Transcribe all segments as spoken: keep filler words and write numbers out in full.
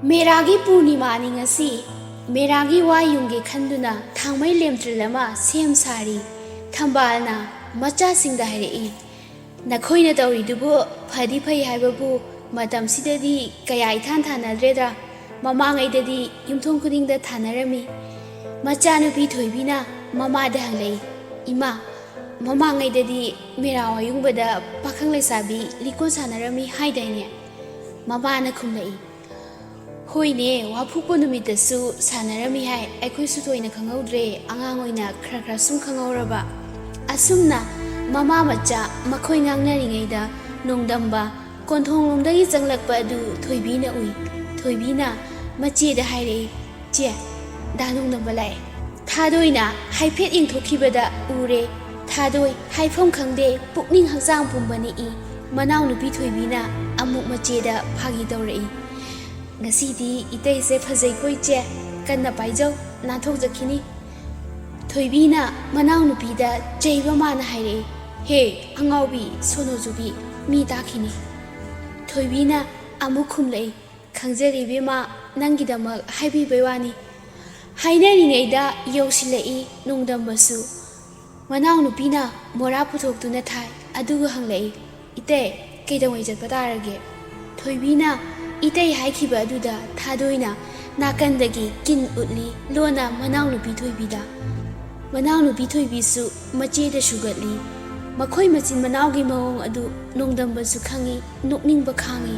ꯃꯦꯔꯥꯒꯤ ꯄꯨꯔꯅꯤꯃꯥꯅꯤ ꯉꯁꯤ꯫ ꯃꯦꯔꯥꯒꯤ ꯋꯥ ꯌꯨꯡꯒꯦ ꯈꯟꯗꯨꯅ ꯊꯥꯡꯃꯩ ꯂꯦꯝꯇ꯭ꯔꯤꯜ ꯑꯃ ꯁꯦꯝ ꯁꯥꯔꯤ꯫ ꯊꯝꯕꯥꯜꯅ ꯃꯆꯥꯁꯤꯡꯗ ꯍꯥꯏꯔꯛꯏ, "ꯅꯈꯣꯏꯅ ꯇꯧꯔꯤꯗꯨꯕꯨ ꯐꯗꯤ ꯐꯩ ꯍꯥꯏꯕꯕꯨ ꯃꯇꯝꯁꯤꯗꯗꯤ ꯀꯌꯥ ꯏꯊꯥꯟ ꯊꯥꯅꯗ꯭ꯔꯦꯗ꯫ ꯃꯃꯥꯡꯉꯩꯗꯗꯤ ꯌꯨꯝꯊꯣꯡ ꯈꯨꯗꯤꯡꯗ ꯊꯥꯅꯔꯝꯃꯤ꯫" ꯃꯆꯥꯅꯨꯄꯤ ꯊꯣꯏꯕꯤꯅ ꯃꯃꯥꯗ ꯍꯪꯂꯛꯏ, "ꯏꯃꯥ, ꯃꯃꯥꯡꯉꯩꯗꯗꯤ ꯃꯦꯔꯥ ꯋꯥꯌꯨꯡꯕꯗ ꯄꯥꯈꯪ ꯂꯩꯁꯥꯕꯤ ꯂꯤꯀꯣꯟ ꯁꯥꯟꯅꯔꯝꯃꯤ ꯍꯥꯏꯗꯥꯏꯅꯦ?" ꯃꯃꯥꯅ ꯈꯨꯝꯂꯛꯏ, "ꯍꯣꯏꯅꯦ, ꯋꯥꯐꯨꯛꯄ ꯅꯨꯃꯤꯠꯇꯁꯨ ꯁꯥꯟꯅꯔꯝꯃꯤ ꯍꯥꯏ, ꯑꯩꯈꯣꯏꯁꯨ ꯊꯣꯏꯅ ꯈꯪꯍꯧꯗ꯭ꯔꯦ, ꯑꯉꯥꯡ ꯑꯣꯏꯅ ꯈꯔ ꯈꯔ ꯁꯨꯝ ꯈꯪꯍꯧꯔꯕ꯫" ꯑꯁꯨꯝꯅ ꯃꯃꯥ ꯃꯆꯥ ꯃꯈꯣꯏ ꯉꯥꯡꯅꯔꯤꯉꯩꯗ ꯅꯣꯡꯗꯝꯕ ꯀꯣꯟꯊꯣꯡꯂꯣꯝꯗꯒꯤ ꯆꯪꯂꯛꯄ ꯑꯗꯨ ꯊꯣꯏꯕꯤꯅ ꯎꯏ꯫ ꯊꯣꯏꯕꯤꯅ ꯃꯆꯦꯗ ꯍꯥꯏꯔꯛꯏ, "ꯆꯦ, ꯗꯥ ꯅꯣꯡꯗꯝꯕ ꯂꯥꯛꯑꯦ꯫" ꯊꯥꯗꯣꯏꯅ ꯍꯥꯏꯐꯦꯠ ꯌꯦꯡꯊꯣꯛꯈꯤꯕꯗ ꯎꯔꯦ꯫ ꯊꯥꯗꯣꯏ ꯍꯥꯏꯐꯝ ꯈꯪꯗꯦ, ꯄꯨꯛꯅꯤꯡ ꯍꯛꯆꯥꯡ ꯄꯨꯝꯕ ꯅꯤꯛꯏ꯫ ꯃꯅꯥꯎꯅꯨꯄꯤ ꯊꯣꯏꯕꯤꯅ ꯑꯃꯨꯛ ꯃꯆꯦꯗ ꯐꯥꯒꯤ ꯇꯧꯔꯛꯏ, "ꯉꯁꯤꯗꯤ ꯏꯇꯩꯁꯦ ꯐꯖꯩꯀꯣ ꯏꯆꯦ, ꯀꯟꯅ ꯄꯥꯏꯖꯧ, ꯅꯥꯟꯊꯣꯛꯆꯈꯤꯅꯤ꯫" ꯊꯣꯏꯕꯤꯅ ꯃꯅꯥꯎꯅꯨꯄꯤꯗ ꯆꯩꯕ ꯃꯥꯅ ꯍꯥꯏꯔꯛꯏ, "ꯍꯦ ꯑꯉꯥꯎꯕꯤ, ꯁꯣꯅꯣ ꯆꯨꯕꯤ, ꯃꯤ ꯇꯥꯈꯤꯅꯤ꯫" ꯊꯣꯏꯕꯤꯅ ꯑꯃꯨꯛ ꯈꯨꯝꯂꯛꯏ, "ꯈꯪꯖꯔꯦ ꯏꯕꯦꯝꯃ, ꯅꯪꯒꯤꯗꯃꯛ ꯍꯥꯏꯕꯤꯕꯩ ꯋꯥꯅꯤ꯫" ꯍꯥꯏꯅꯔꯤꯉꯩꯗ ꯌꯧꯁꯤꯜꯂꯛꯏ ꯅꯣꯡꯗꯝꯕꯁꯨ꯫ ꯃꯅꯥꯎꯅꯨꯄꯤꯅ ꯃꯣꯔꯥ ꯄꯨꯊꯣꯛꯇꯨꯅ ꯊꯥꯏ, ꯑꯗꯨꯒ ꯍꯪꯂꯛꯏ, "ꯏꯇꯩ, ꯀꯩꯗꯧꯉꯩ ꯆꯠꯄ ꯇꯥꯔꯒꯦ?" ꯊꯣꯏꯕꯤꯅ ꯏꯇꯩ ꯍꯥꯏꯈꯤꯕ ꯑꯗꯨꯗ ꯊꯥꯗꯣꯏꯅ ꯅꯥꯀꯟꯗꯒꯤ ꯀꯤꯟ ꯎꯠꯂꯤ, ꯂꯣꯟꯅ ꯃꯅꯥꯎꯅꯨꯄꯤ ꯊꯣꯏꯕꯤꯗ꯫ ꯃꯅꯥꯎꯅꯨꯄꯤ ꯊꯣꯏꯕꯤꯁꯨ ꯃꯆꯦꯗ ꯁꯨꯒꯠꯂꯤ꯫ ꯃꯈꯣꯏ ꯃꯆꯤꯟ ꯃꯅꯥꯎꯒꯤ ꯃꯑꯣꯡ ꯑꯗꯨ ꯅꯣꯡꯗꯝꯕꯁꯨ ꯈꯪꯏ, ꯅꯣꯛꯅꯤꯡꯕ ꯈꯥꯡꯏ꯫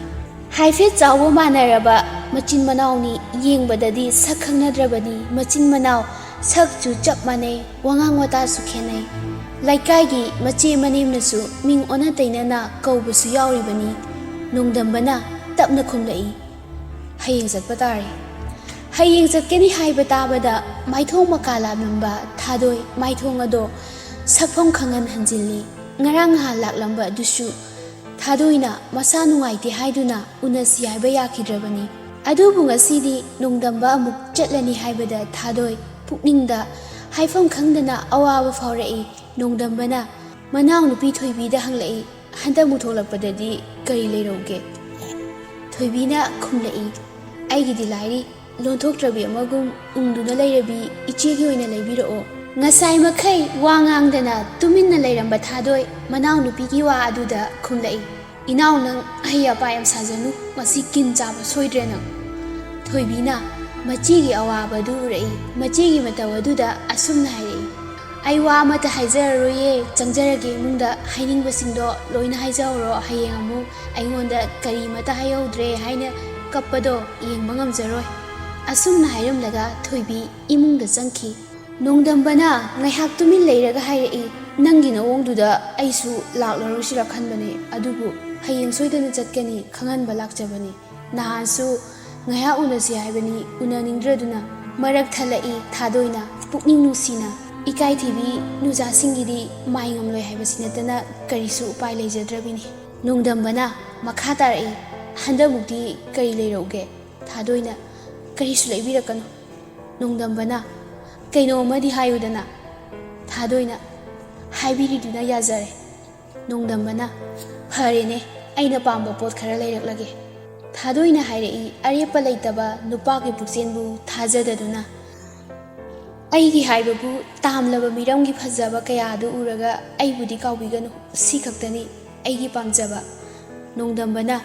ꯍꯥꯏꯐꯦꯠ ꯆꯥꯎꯕ ꯃꯥꯟꯅꯔꯕ ꯃꯆꯤꯟ ꯃꯅꯥꯎꯅꯤ, ꯌꯦꯡꯕꯗꯗꯤ ꯁꯛ ꯈꯪꯅꯗ꯭ꯔꯕꯅꯤ꯫ ꯃꯆꯤꯟ ꯃꯅꯥꯎ ꯁꯛꯁꯨ ꯆꯞ ꯃꯥꯟꯅꯩ, ꯋꯥꯉꯥꯡ ꯋꯥꯇꯥꯁꯨ ꯈꯦꯠꯅꯩ꯫ ꯂꯩꯀꯥꯏꯒꯤ ꯃꯆꯦ ꯃꯅꯦꯝꯅꯁꯨ ꯃꯤꯡ ꯑꯣꯟꯅ ꯇꯩꯅꯅ ꯀꯧꯕꯁꯨ ꯌꯥꯎꯔꯤꯕꯅꯤ꯫ ꯅꯣꯡꯗꯝꯕꯅ ꯇꯞꯅ ꯈꯨꯝꯂꯛꯏ, "ꯍꯌꯦꯡ ꯆꯠꯄ ꯇꯥꯔꯦ꯫" ꯍꯌꯦꯡ ꯆꯠꯀꯅꯤ ꯍꯥꯏꯕ ꯇꯥꯕꯗ ꯃꯥꯏꯊꯣꯡ ꯃꯀꯥ ꯂꯥꯝꯂꯝꯕ ꯊꯥꯗꯣꯏ ꯃꯥꯏꯊꯣꯡ ꯑꯗꯣ ꯁꯛꯐꯝ ꯈꯪꯍꯟ ꯍꯟꯖꯤꯜꯂꯤ꯫ ꯉꯔꯥꯡ ꯅꯍꯥꯟ ꯂꯥꯛꯂꯝꯕ ꯑꯗꯨꯁꯨ ꯊꯥꯗꯣꯏꯅ ꯃꯁꯥ ꯅꯨꯡꯉꯥꯏꯇꯦ ꯍꯥꯏꯗꯨꯅ ꯎꯅꯁꯤ ꯍꯥꯏꯕ ꯌꯥꯈꯤꯗ꯭ꯔꯕꯅꯤ꯫ ꯑꯗꯨꯕꯨ ꯉꯁꯤꯗꯤ ꯅꯣꯡꯗꯝꯕ ꯑꯃꯨꯛ ꯆꯠꯂꯅꯤ ꯍꯥꯏꯕꯗ ꯊꯥꯗꯣꯏ ꯄꯨꯛꯅꯤꯡꯗ ꯍꯥꯏꯐꯝ ꯈꯪꯗꯅ ꯑꯋꯥꯕ ꯐꯥꯎꯔꯛꯏ꯫ ꯅꯣꯡꯗꯝꯕꯅ ꯃꯅꯥꯎꯅꯨꯄꯤ ꯊꯣꯏꯕꯤꯗ ꯍꯪꯂꯛꯏ, "ꯍꯟꯗꯛꯃꯨꯛ ꯊꯣꯛꯂꯛꯄꯗꯗꯤ ꯀꯔꯤ ꯂꯩꯔꯧꯒꯦ?" ꯊꯣꯏꯕꯤꯅ ꯈꯨꯝꯂꯛꯏ, ꯑꯩꯒꯤꯗꯤ ꯂꯥꯏꯔꯤ, ꯂꯣꯟꯊꯣꯛꯇ꯭ꯔꯕꯤ ꯑꯃꯒꯨꯝ ꯎꯪꯗꯨꯅ ꯂꯩꯔꯕꯤ ꯏꯆꯦꯒꯤ ꯑꯣꯏꯅ ꯂꯩꯕꯤꯔꯛꯑꯣ꯫ ꯉꯁꯥꯏ ꯃꯈꯩ ꯋꯥ ꯉꯥꯡꯗꯅ ꯇꯨꯃꯤꯟꯅ ꯂꯩꯔꯝꯕ ꯊꯥꯗꯣꯏ ꯃꯅꯥꯎꯅꯨꯄꯤꯒꯤ ꯋꯥ ꯑꯗꯨꯗ ꯈꯨꯝꯂꯛꯏ, "ꯏꯅꯥꯎ, ꯅꯪ ꯑꯍꯩ ꯑꯄꯥ ꯌꯥꯝ ꯁꯥꯖꯅꯨ, ꯃꯁꯤ ꯀꯤꯟ ꯆꯥꯕ ꯁꯣꯏꯗ꯭ꯔꯦ ꯅꯪ"꯫ ꯊꯣꯏꯕꯤꯅ ꯃꯆꯦꯒꯤ ꯑꯋꯥꯕ ꯑꯗꯨ ꯎꯔꯛꯏ꯫ ꯃꯆꯦꯒꯤ ꯃꯇꯧ ꯑꯗꯨꯗ ꯑꯁꯨꯝꯅ ꯍꯥꯏꯔꯛꯏ, "ꯑꯩ ꯋꯥ ꯑꯃꯠꯇ ꯍꯥꯏꯖꯔꯔꯣꯏꯌꯦ, ꯆꯪꯖꯔꯒꯦ ꯏꯃꯨꯡꯗ, ꯍꯥꯏꯅꯤꯡꯕꯁꯤꯡꯗꯣ ꯂꯣꯏꯅ ꯍꯥꯏꯖꯍꯧꯔꯣ, ꯍꯌꯦꯡ ꯑꯃꯨꯛ ꯑꯩꯉꯣꯟꯗ ꯀꯔꯤꯃꯠꯇ ꯍꯥꯏꯍꯧꯗ꯭ꯔꯦ ꯍꯥꯏꯅ ꯀꯞꯄꯗꯣ ꯌꯦꯡꯕ ꯉꯝꯖꯔꯣꯏ"꯫ ꯑꯁꯨꯝꯅ ꯍꯥꯏꯔꯝꯂꯒ ꯊꯣꯏꯕꯤ ꯏꯃꯨꯡꯗ ꯆꯪꯈꯤ꯫ ꯅꯣꯡꯗꯝꯕꯅ ꯉꯥꯏꯍꯥꯛ ꯇꯨꯃꯤꯟ ꯂꯩꯔꯒ ꯍꯥꯏꯔꯛꯏ, "ꯅꯪꯒꯤ ꯅꯑꯣꯡꯗꯨꯗ ꯑꯩꯁꯨ ꯂꯥꯛꯂꯔꯣꯏꯁꯤꯔ ꯈꯟꯕꯅꯤ, ꯑꯗꯨꯕꯨ ꯍꯌꯦꯡ ꯁꯣꯏꯗꯅ ꯆꯠꯀꯅꯤ, ꯈꯪꯍꯟꯕ ꯂꯥꯛꯆꯕꯅꯤ꯫ ꯅꯍꯥꯟꯁꯨ ꯉꯥꯏꯍꯥꯛ ꯎꯅꯁꯤ ꯍꯥꯏꯕꯅꯤ, ꯎꯅꯅꯤꯡꯗ꯭ꯔꯗꯨꯅ"꯫ ꯃꯔꯛ ꯊꯠꯂꯛꯏ ꯊꯥꯗꯣꯏꯅ ꯄꯨꯛꯅꯤꯡ ꯅꯨꯡꯁꯤꯅ꯫ ꯏꯀꯥꯏꯊꯤꯕꯤ ꯅꯨꯖꯥꯁꯤꯡꯒꯤꯗꯤ ꯃꯥꯏ ꯉꯝꯂꯣꯏ ꯍꯥꯏꯕꯁꯤ ꯅꯠꯇꯅ ꯀꯔꯤꯁꯨ ꯎꯄꯥꯏ ꯂꯩꯖꯗ꯭ꯔꯕꯤꯅꯤ꯫ ꯅꯣꯡꯗꯝꯕꯅ ꯃꯈꯥ ꯇꯥꯔꯛꯏ, "ꯍꯟꯗꯛꯃꯨꯛꯇꯤ ꯀꯔꯤ ꯂꯩꯔꯧꯒꯦ?" ꯊꯥꯗꯣꯏꯅ, "ꯀꯔꯤꯁꯨ ꯂꯩꯕꯤꯔꯛꯀꯅꯨ"꯫ ꯅꯣꯡꯗꯝꯕꯅ, "ꯀꯩꯅꯣ ꯑꯃꯗꯤ ꯍꯥꯏꯌꯨꯗꯅ"꯫ ꯊꯥꯗꯣꯏꯅ, "ꯍꯥꯏꯕꯤꯔꯤꯗꯨꯅ ꯌꯥꯖꯔꯦ"꯫ ꯅꯣꯡꯗꯝꯕꯅ, "ꯐꯔꯦꯅꯦ, ꯑꯩꯅ ꯄꯥꯝꯕ ꯄꯣꯠ ꯈꯔ ꯂꯩꯔꯛꯂꯒꯦ"꯫ ꯊꯥꯗꯣꯏꯅ ꯍꯥꯏꯔꯛꯏ, ꯑꯔꯦꯞꯄ ꯂꯩꯇꯕ ꯅꯨꯄꯥꯒꯤ ꯄꯨꯛꯆꯦꯜꯕꯨ ꯊꯥꯖꯗꯗꯨꯅ, "ꯑꯩꯒꯤ ꯍꯥꯏꯕꯕꯨ ꯇꯥꯝꯂꯕ ꯃꯤꯔꯝꯒꯤ ꯐꯖꯕ ꯀꯌꯥ ꯑꯗꯨ ꯎꯔꯒ ꯑꯩꯕꯨꯗꯤ ꯀꯥꯎꯕꯤꯒꯅꯨ, ꯁꯤ ꯈꯛꯇꯅꯤ ꯑꯩꯒꯤ ꯄꯥꯝꯖꯕ"꯫ ꯅꯣꯡꯗꯝꯕꯅ,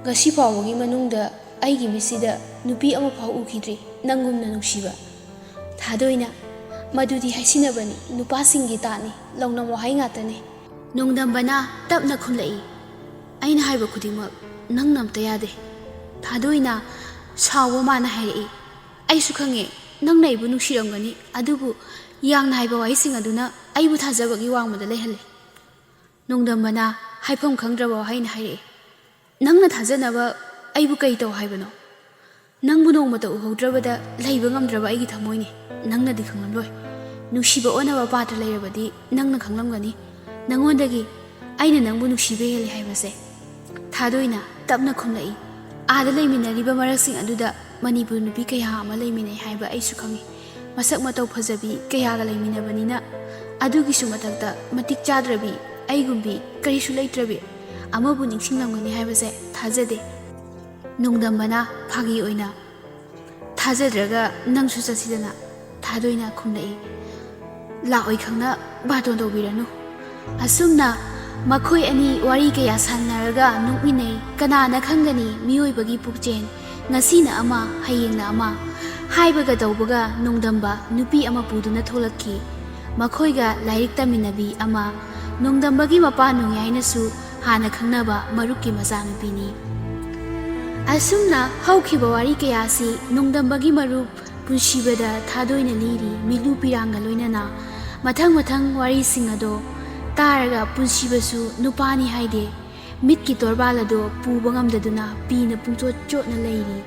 "ꯉꯁꯤ ꯐꯥꯎꯕꯒꯤ ꯃꯅꯨꯡꯗ ꯑꯩꯒꯤ ꯃꯤꯠꯁꯤꯗ ꯅꯨꯄꯤ ꯑꯃꯐꯥꯎ ꯎꯈꯤꯗ꯭ꯔꯤ ꯅꯪꯒꯨꯝꯅ ꯅꯨꯡꯁꯤꯕ"꯫ ꯊꯥꯗꯣꯏꯅ, "ꯃꯗꯨꯗꯤ ꯍꯥꯏꯁꯤꯟꯅꯕꯅꯤ, ꯅꯨꯄꯥꯁꯤꯡꯒꯤ ꯇꯥꯠꯅꯤ, ꯂꯧꯅꯝ ꯋꯥꯍꯩ ꯉꯥꯛꯇꯅꯤ"꯫ ꯅꯣꯡꯗꯝꯕꯅ ꯇꯞꯅ ꯈꯨꯝꯂꯛꯏ, "ꯑꯩꯅ ꯍꯥꯏꯕ ꯈꯨꯗꯤꯡꯃꯛ ꯅꯪꯅ ꯑꯝꯇ ꯌꯥꯗꯦ"꯫ ꯊꯥꯗꯣꯏꯅ ꯁꯥꯎꯕ ꯃꯥꯅ ꯍꯥꯏꯔꯛꯏ, "ꯑꯩꯁꯨ ꯈꯪꯉꯦ ꯅꯪꯅ ꯑꯩꯕꯨ ꯅꯨꯡꯁꯤꯔꯝꯒꯅꯤ, ꯑꯗꯨꯕꯨ ꯌꯥꯝꯅ ꯍꯥꯏꯕ ꯋꯥꯍꯩꯁꯤꯡ ꯑꯗꯨꯅ ꯑꯩꯕꯨ ꯊꯥꯖꯕꯒꯤ ꯋꯥꯡꯃꯗ ꯂꯩꯍꯜꯂꯦ"꯫ ꯅꯣꯡꯗꯝꯕꯅ ꯍꯥꯏꯐꯝ ꯈꯪꯗ꯭ꯔꯕ ꯋꯥꯍꯩꯅ ꯍꯥꯏꯔꯛꯏ, "ꯅꯪꯅ ꯊꯥꯖꯅꯕ ꯑꯩꯕꯨ ꯀꯔꯤ ꯇꯧ ꯍꯥꯏꯕꯅꯣ? ꯅꯪꯕꯨ ꯅꯣꯡꯃꯇ ꯎꯍꯧꯗ꯭ꯔꯕꯗ ꯂꯩꯕ ꯉꯝꯗ꯭ꯔꯕ ꯑꯩꯒꯤ ꯊꯃꯣꯏꯅꯤ꯫ ꯅꯪꯅꯗꯤ ꯈꯪꯂꯝꯂꯣꯏ꯫ ꯅꯨꯡꯁꯤꯕ ꯑꯣꯟꯅꯕ ꯄꯥꯠꯇ ꯂꯩꯔꯕꯗꯤ ꯅꯪꯅ ꯈꯪꯂꯝꯒꯅꯤ꯫ ꯅꯉꯣꯟꯗꯒꯤ ꯑꯩꯅ ꯅꯪꯕꯨ ꯅꯨꯡꯁꯤꯕ ꯍꯦꯜꯂꯤ ꯍꯥꯏꯕꯁꯦ"꯫ ꯊꯥꯗꯣꯏꯅ ꯇꯞꯅ ꯈꯨꯝꯂꯛꯏ, "ꯑꯥꯗ ꯂꯩꯃꯤꯟꯅꯔꯤꯕ ꯃꯔꯛꯁꯤꯡ ꯑꯗꯨꯗ ꯃꯅꯤꯄꯨꯔ ꯅꯨꯄꯤ ꯀꯌꯥ ꯑꯃ ꯂꯩꯃꯤꯟꯅꯩ ꯍꯥꯏꯕ ꯑꯩꯁꯨ ꯈꯪꯏ꯫ ꯃꯁꯛ ꯃꯇꯧ ꯐꯖꯕꯤ ꯀꯌꯥꯒ ꯂꯩꯃꯤꯟꯅꯕꯅꯤꯅ꯫ ꯑꯗꯨꯒꯤꯁꯨ ꯃꯊꯛꯇ ꯃꯇꯤꯛ ꯆꯥꯗ꯭ꯔꯕꯤ, ꯑꯩꯒꯨꯝꯕꯤ ꯀꯔꯤꯁꯨ ꯂꯩꯇ꯭ꯔꯕꯤ ꯑꯃꯕꯨ ꯅꯤꯡꯁꯤꯡꯂꯝꯒꯅꯤ ꯍꯥꯏꯕꯁꯦ ꯊꯥꯖꯗꯦ"꯫ ꯅꯣꯡꯗꯝꯕꯅ ꯐꯥꯒꯤ ꯑꯣꯏꯅ, "ꯊꯥꯖꯗ꯭ꯔꯒ ꯅꯪꯁꯨ ꯆꯠꯁꯤꯗꯅ," ꯊꯥꯗꯣꯏꯅ ꯈꯨꯝꯂꯛꯏ꯫ "ꯂꯥꯛꯑꯣꯏ ꯈꯪꯅ ꯕꯥꯇꯣꯟ ꯇꯧꯕꯤꯔꯅꯨ꯫" ꯑꯁꯨꯝꯅ ꯃꯈꯣꯏ ꯑꯅꯤ ꯋꯥꯔꯤ ꯀꯌꯥ ꯁꯥꯟꯅꯔꯒ ꯅꯣꯛꯃꯤꯟꯅꯩ꯫ ꯀꯅꯥꯅ ꯈꯪꯒꯅꯤ ꯃꯤꯑꯣꯏꯕꯒꯤ ꯄꯨꯛꯆꯦꯜ, ꯉꯁꯤꯅ ꯑꯃ, ꯍꯌꯦꯡꯅ ꯑꯃ꯫ ꯍꯥꯏꯕꯒ ꯇꯧꯕꯒ ꯅꯣꯡꯗꯝꯕ ꯅꯨꯄꯤ ꯑꯃ ꯄꯨꯗꯨꯅ ꯊꯣꯛꯂꯛꯈꯤ꯫ ꯃꯈꯣꯏꯒ ꯂꯥꯏꯔꯤꯛ ꯇꯝꯃꯤꯟꯅꯕꯤ ꯑꯃ, ꯅꯣꯡꯗꯝꯕꯒꯤ ꯃꯄꯥ ꯅꯣꯡꯌꯥꯏꯅꯁꯨ ꯍꯥꯟꯅ ꯈꯪꯅꯕ ꯃꯔꯨꯞꯀꯤ ꯃꯆꯥꯅꯨꯄꯤꯅꯤ꯫ ꯑꯁꯨꯝꯅ ꯍꯧꯈꯤꯕ ꯋꯥꯔꯤ ꯀꯌꯥꯁꯤ ꯅꯣꯡꯗꯝꯕꯒꯤ ꯃꯔꯨꯞ ꯄꯨꯟꯁꯤꯕꯗ ꯊꯥꯗꯣꯏꯅ ꯂꯤꯔꯤ, ꯃꯤꯂꯨ ꯄꯤꯔꯥꯡꯒ ꯂꯣꯏꯅꯅ꯫ ꯃꯊꯪ ꯃꯊꯪ ꯋꯥꯔꯤꯁꯤꯡ ꯑꯗꯣ ꯇꯥꯔꯒ ꯄꯨꯟꯁꯤꯕꯁꯨ ꯅꯨꯄꯥꯅꯤ ꯍꯥꯏꯗꯦ, ꯃꯤꯠꯀꯤ ꯇꯣꯔꯕꯥꯜ ꯑꯗꯣ ꯄꯨꯕ ꯉꯝꯗꯗꯨꯅ ꯄꯤꯅ ꯄꯨꯡꯆꯣꯠ ꯆꯣꯠꯅ ꯂꯩꯔꯤ꯫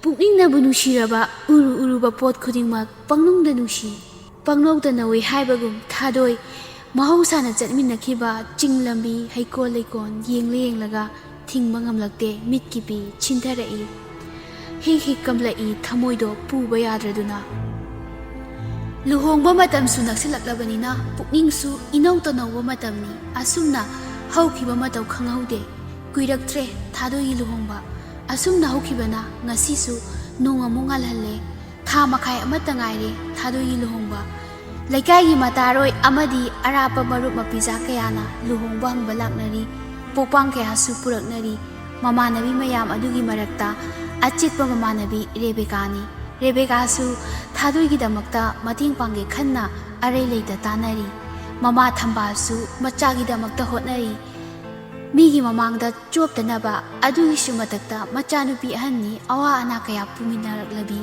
ꯄꯨꯛꯅꯤꯡꯅꯕꯨ ꯅꯨꯡꯁꯤꯔꯕ ꯎꯔꯨ ꯎꯔꯨꯕ ꯄꯣꯠ ꯈꯨꯗꯤꯡꯃꯛ ꯄꯪꯅꯨꯡꯗ ꯅꯨꯡꯁꯤ, ꯄꯪꯅꯧꯗ ꯅꯧꯏ ꯍꯥꯏꯕꯒꯨꯝ ꯊꯥꯗꯣꯏ ꯃꯍꯧꯁꯥꯅ ꯆꯠꯃꯤꯟꯅꯈꯤꯕ ꯆꯤꯡ ꯂꯝꯕꯤ, ꯍꯩꯀꯣꯜ ꯂꯩꯀꯣꯜ ꯌꯦꯡꯂ ꯌꯦꯡꯂꯒ ꯊꯤꯡꯕ ꯉꯝꯂꯛꯇꯦ꯫ ꯃꯤꯠꯀꯤ ꯄꯤ ꯁꯤꯟꯊꯔꯛꯏ꯫ ꯍꯤꯛ ꯍꯤꯛ ꯀꯝꯂꯛꯏ, ꯊꯃꯣꯏꯗꯣ ꯄꯨꯕ ꯌꯥꯗ꯭ꯔꯗꯨꯅ꯫ ꯂꯨꯍꯣꯡꯕ ꯃꯇꯝꯁꯨ ꯅꯛꯁꯤꯜꯂꯛꯂꯕꯅꯤꯅ ꯄꯨꯛꯅꯤꯡꯁꯨ ꯏꯅꯧ ꯇꯅꯧꯕ ꯃꯇꯝꯅꯤ꯫ ꯑꯁꯨꯝꯅ ꯍꯧꯈꯤꯕ ꯃꯇꯧ ꯈꯪꯍꯧꯗꯦ꯫ ꯀꯨꯏꯔꯛꯇ꯭ꯔꯦ ꯊꯥꯗꯣꯏꯒꯤ ꯂꯨꯍꯣꯡꯕ꯫ ꯑꯁꯨꯝꯅ ꯍꯧꯈꯤꯕꯅ ꯉꯁꯤꯁꯨ ꯅꯣꯡ ꯑꯃꯨꯛ ꯉꯥꯜꯍꯜꯂꯦ꯫ ꯊꯥ ꯃꯈꯥꯏ ꯑꯃꯠꯇ ꯉꯥꯏꯔꯦ ꯊꯥꯗꯣꯏꯒꯤ ꯂꯨꯍꯣꯡꯕ꯫ ꯂꯩꯀꯥꯏꯒꯤ ꯃꯇꯥꯔꯣꯏ ꯑꯃꯗꯤ ꯑꯔꯥꯞꯄ ꯃꯔꯨꯞ ꯃꯄꯤꯖꯥ ꯀꯌꯥꯅ ꯂꯨꯍꯣꯡꯕ ꯍꯪꯕ ꯂꯥꯛꯅꯔꯤ꯫ ꯄꯣꯛꯄꯥꯡ ꯀꯌꯥꯁꯨ ꯄꯨꯔꯛꯅꯔꯤ꯫ ꯃꯃꯥꯟꯅꯕꯤ ꯃꯌꯥꯝ ꯑꯗꯨꯒꯤ ꯃꯔꯛꯇ ꯑꯆꯦꯠꯄ ꯃꯃꯥꯟꯅꯕꯤ ꯔꯦꯕꯦꯀꯥꯅꯤ꯫ ꯔꯦꯕꯦꯀꯥꯁꯨ ꯊꯥꯗꯣꯏꯒꯤꯗꯃꯛꯇ ꯃꯇꯦꯡ ꯄꯥꯡꯒꯦ ꯈꯟꯅ ꯑꯔꯩ ꯂꯩꯇ ꯇꯥꯟꯅꯔꯤ꯫ ꯃꯃꯥ ꯊꯝꯕꯥꯜꯁꯨ ꯃꯆꯥꯒꯤꯗꯃꯛꯇ ꯍꯣꯠꯅꯔꯤ꯫ ꯃꯤꯒꯤ ꯃꯃꯥꯡꯗ ꯆꯣꯞꯇꯅꯕ꯫ ꯑꯗꯨꯒꯤꯁꯨ ꯃꯊꯛꯇ ꯃꯆꯥꯅꯨꯄꯤ ꯑꯍꯟꯅꯤ ꯑꯋꯥ ꯑꯅꯥ ꯀꯌꯥ ꯄꯨꯃꯤꯟꯅꯔꯛꯂꯕꯤ꯫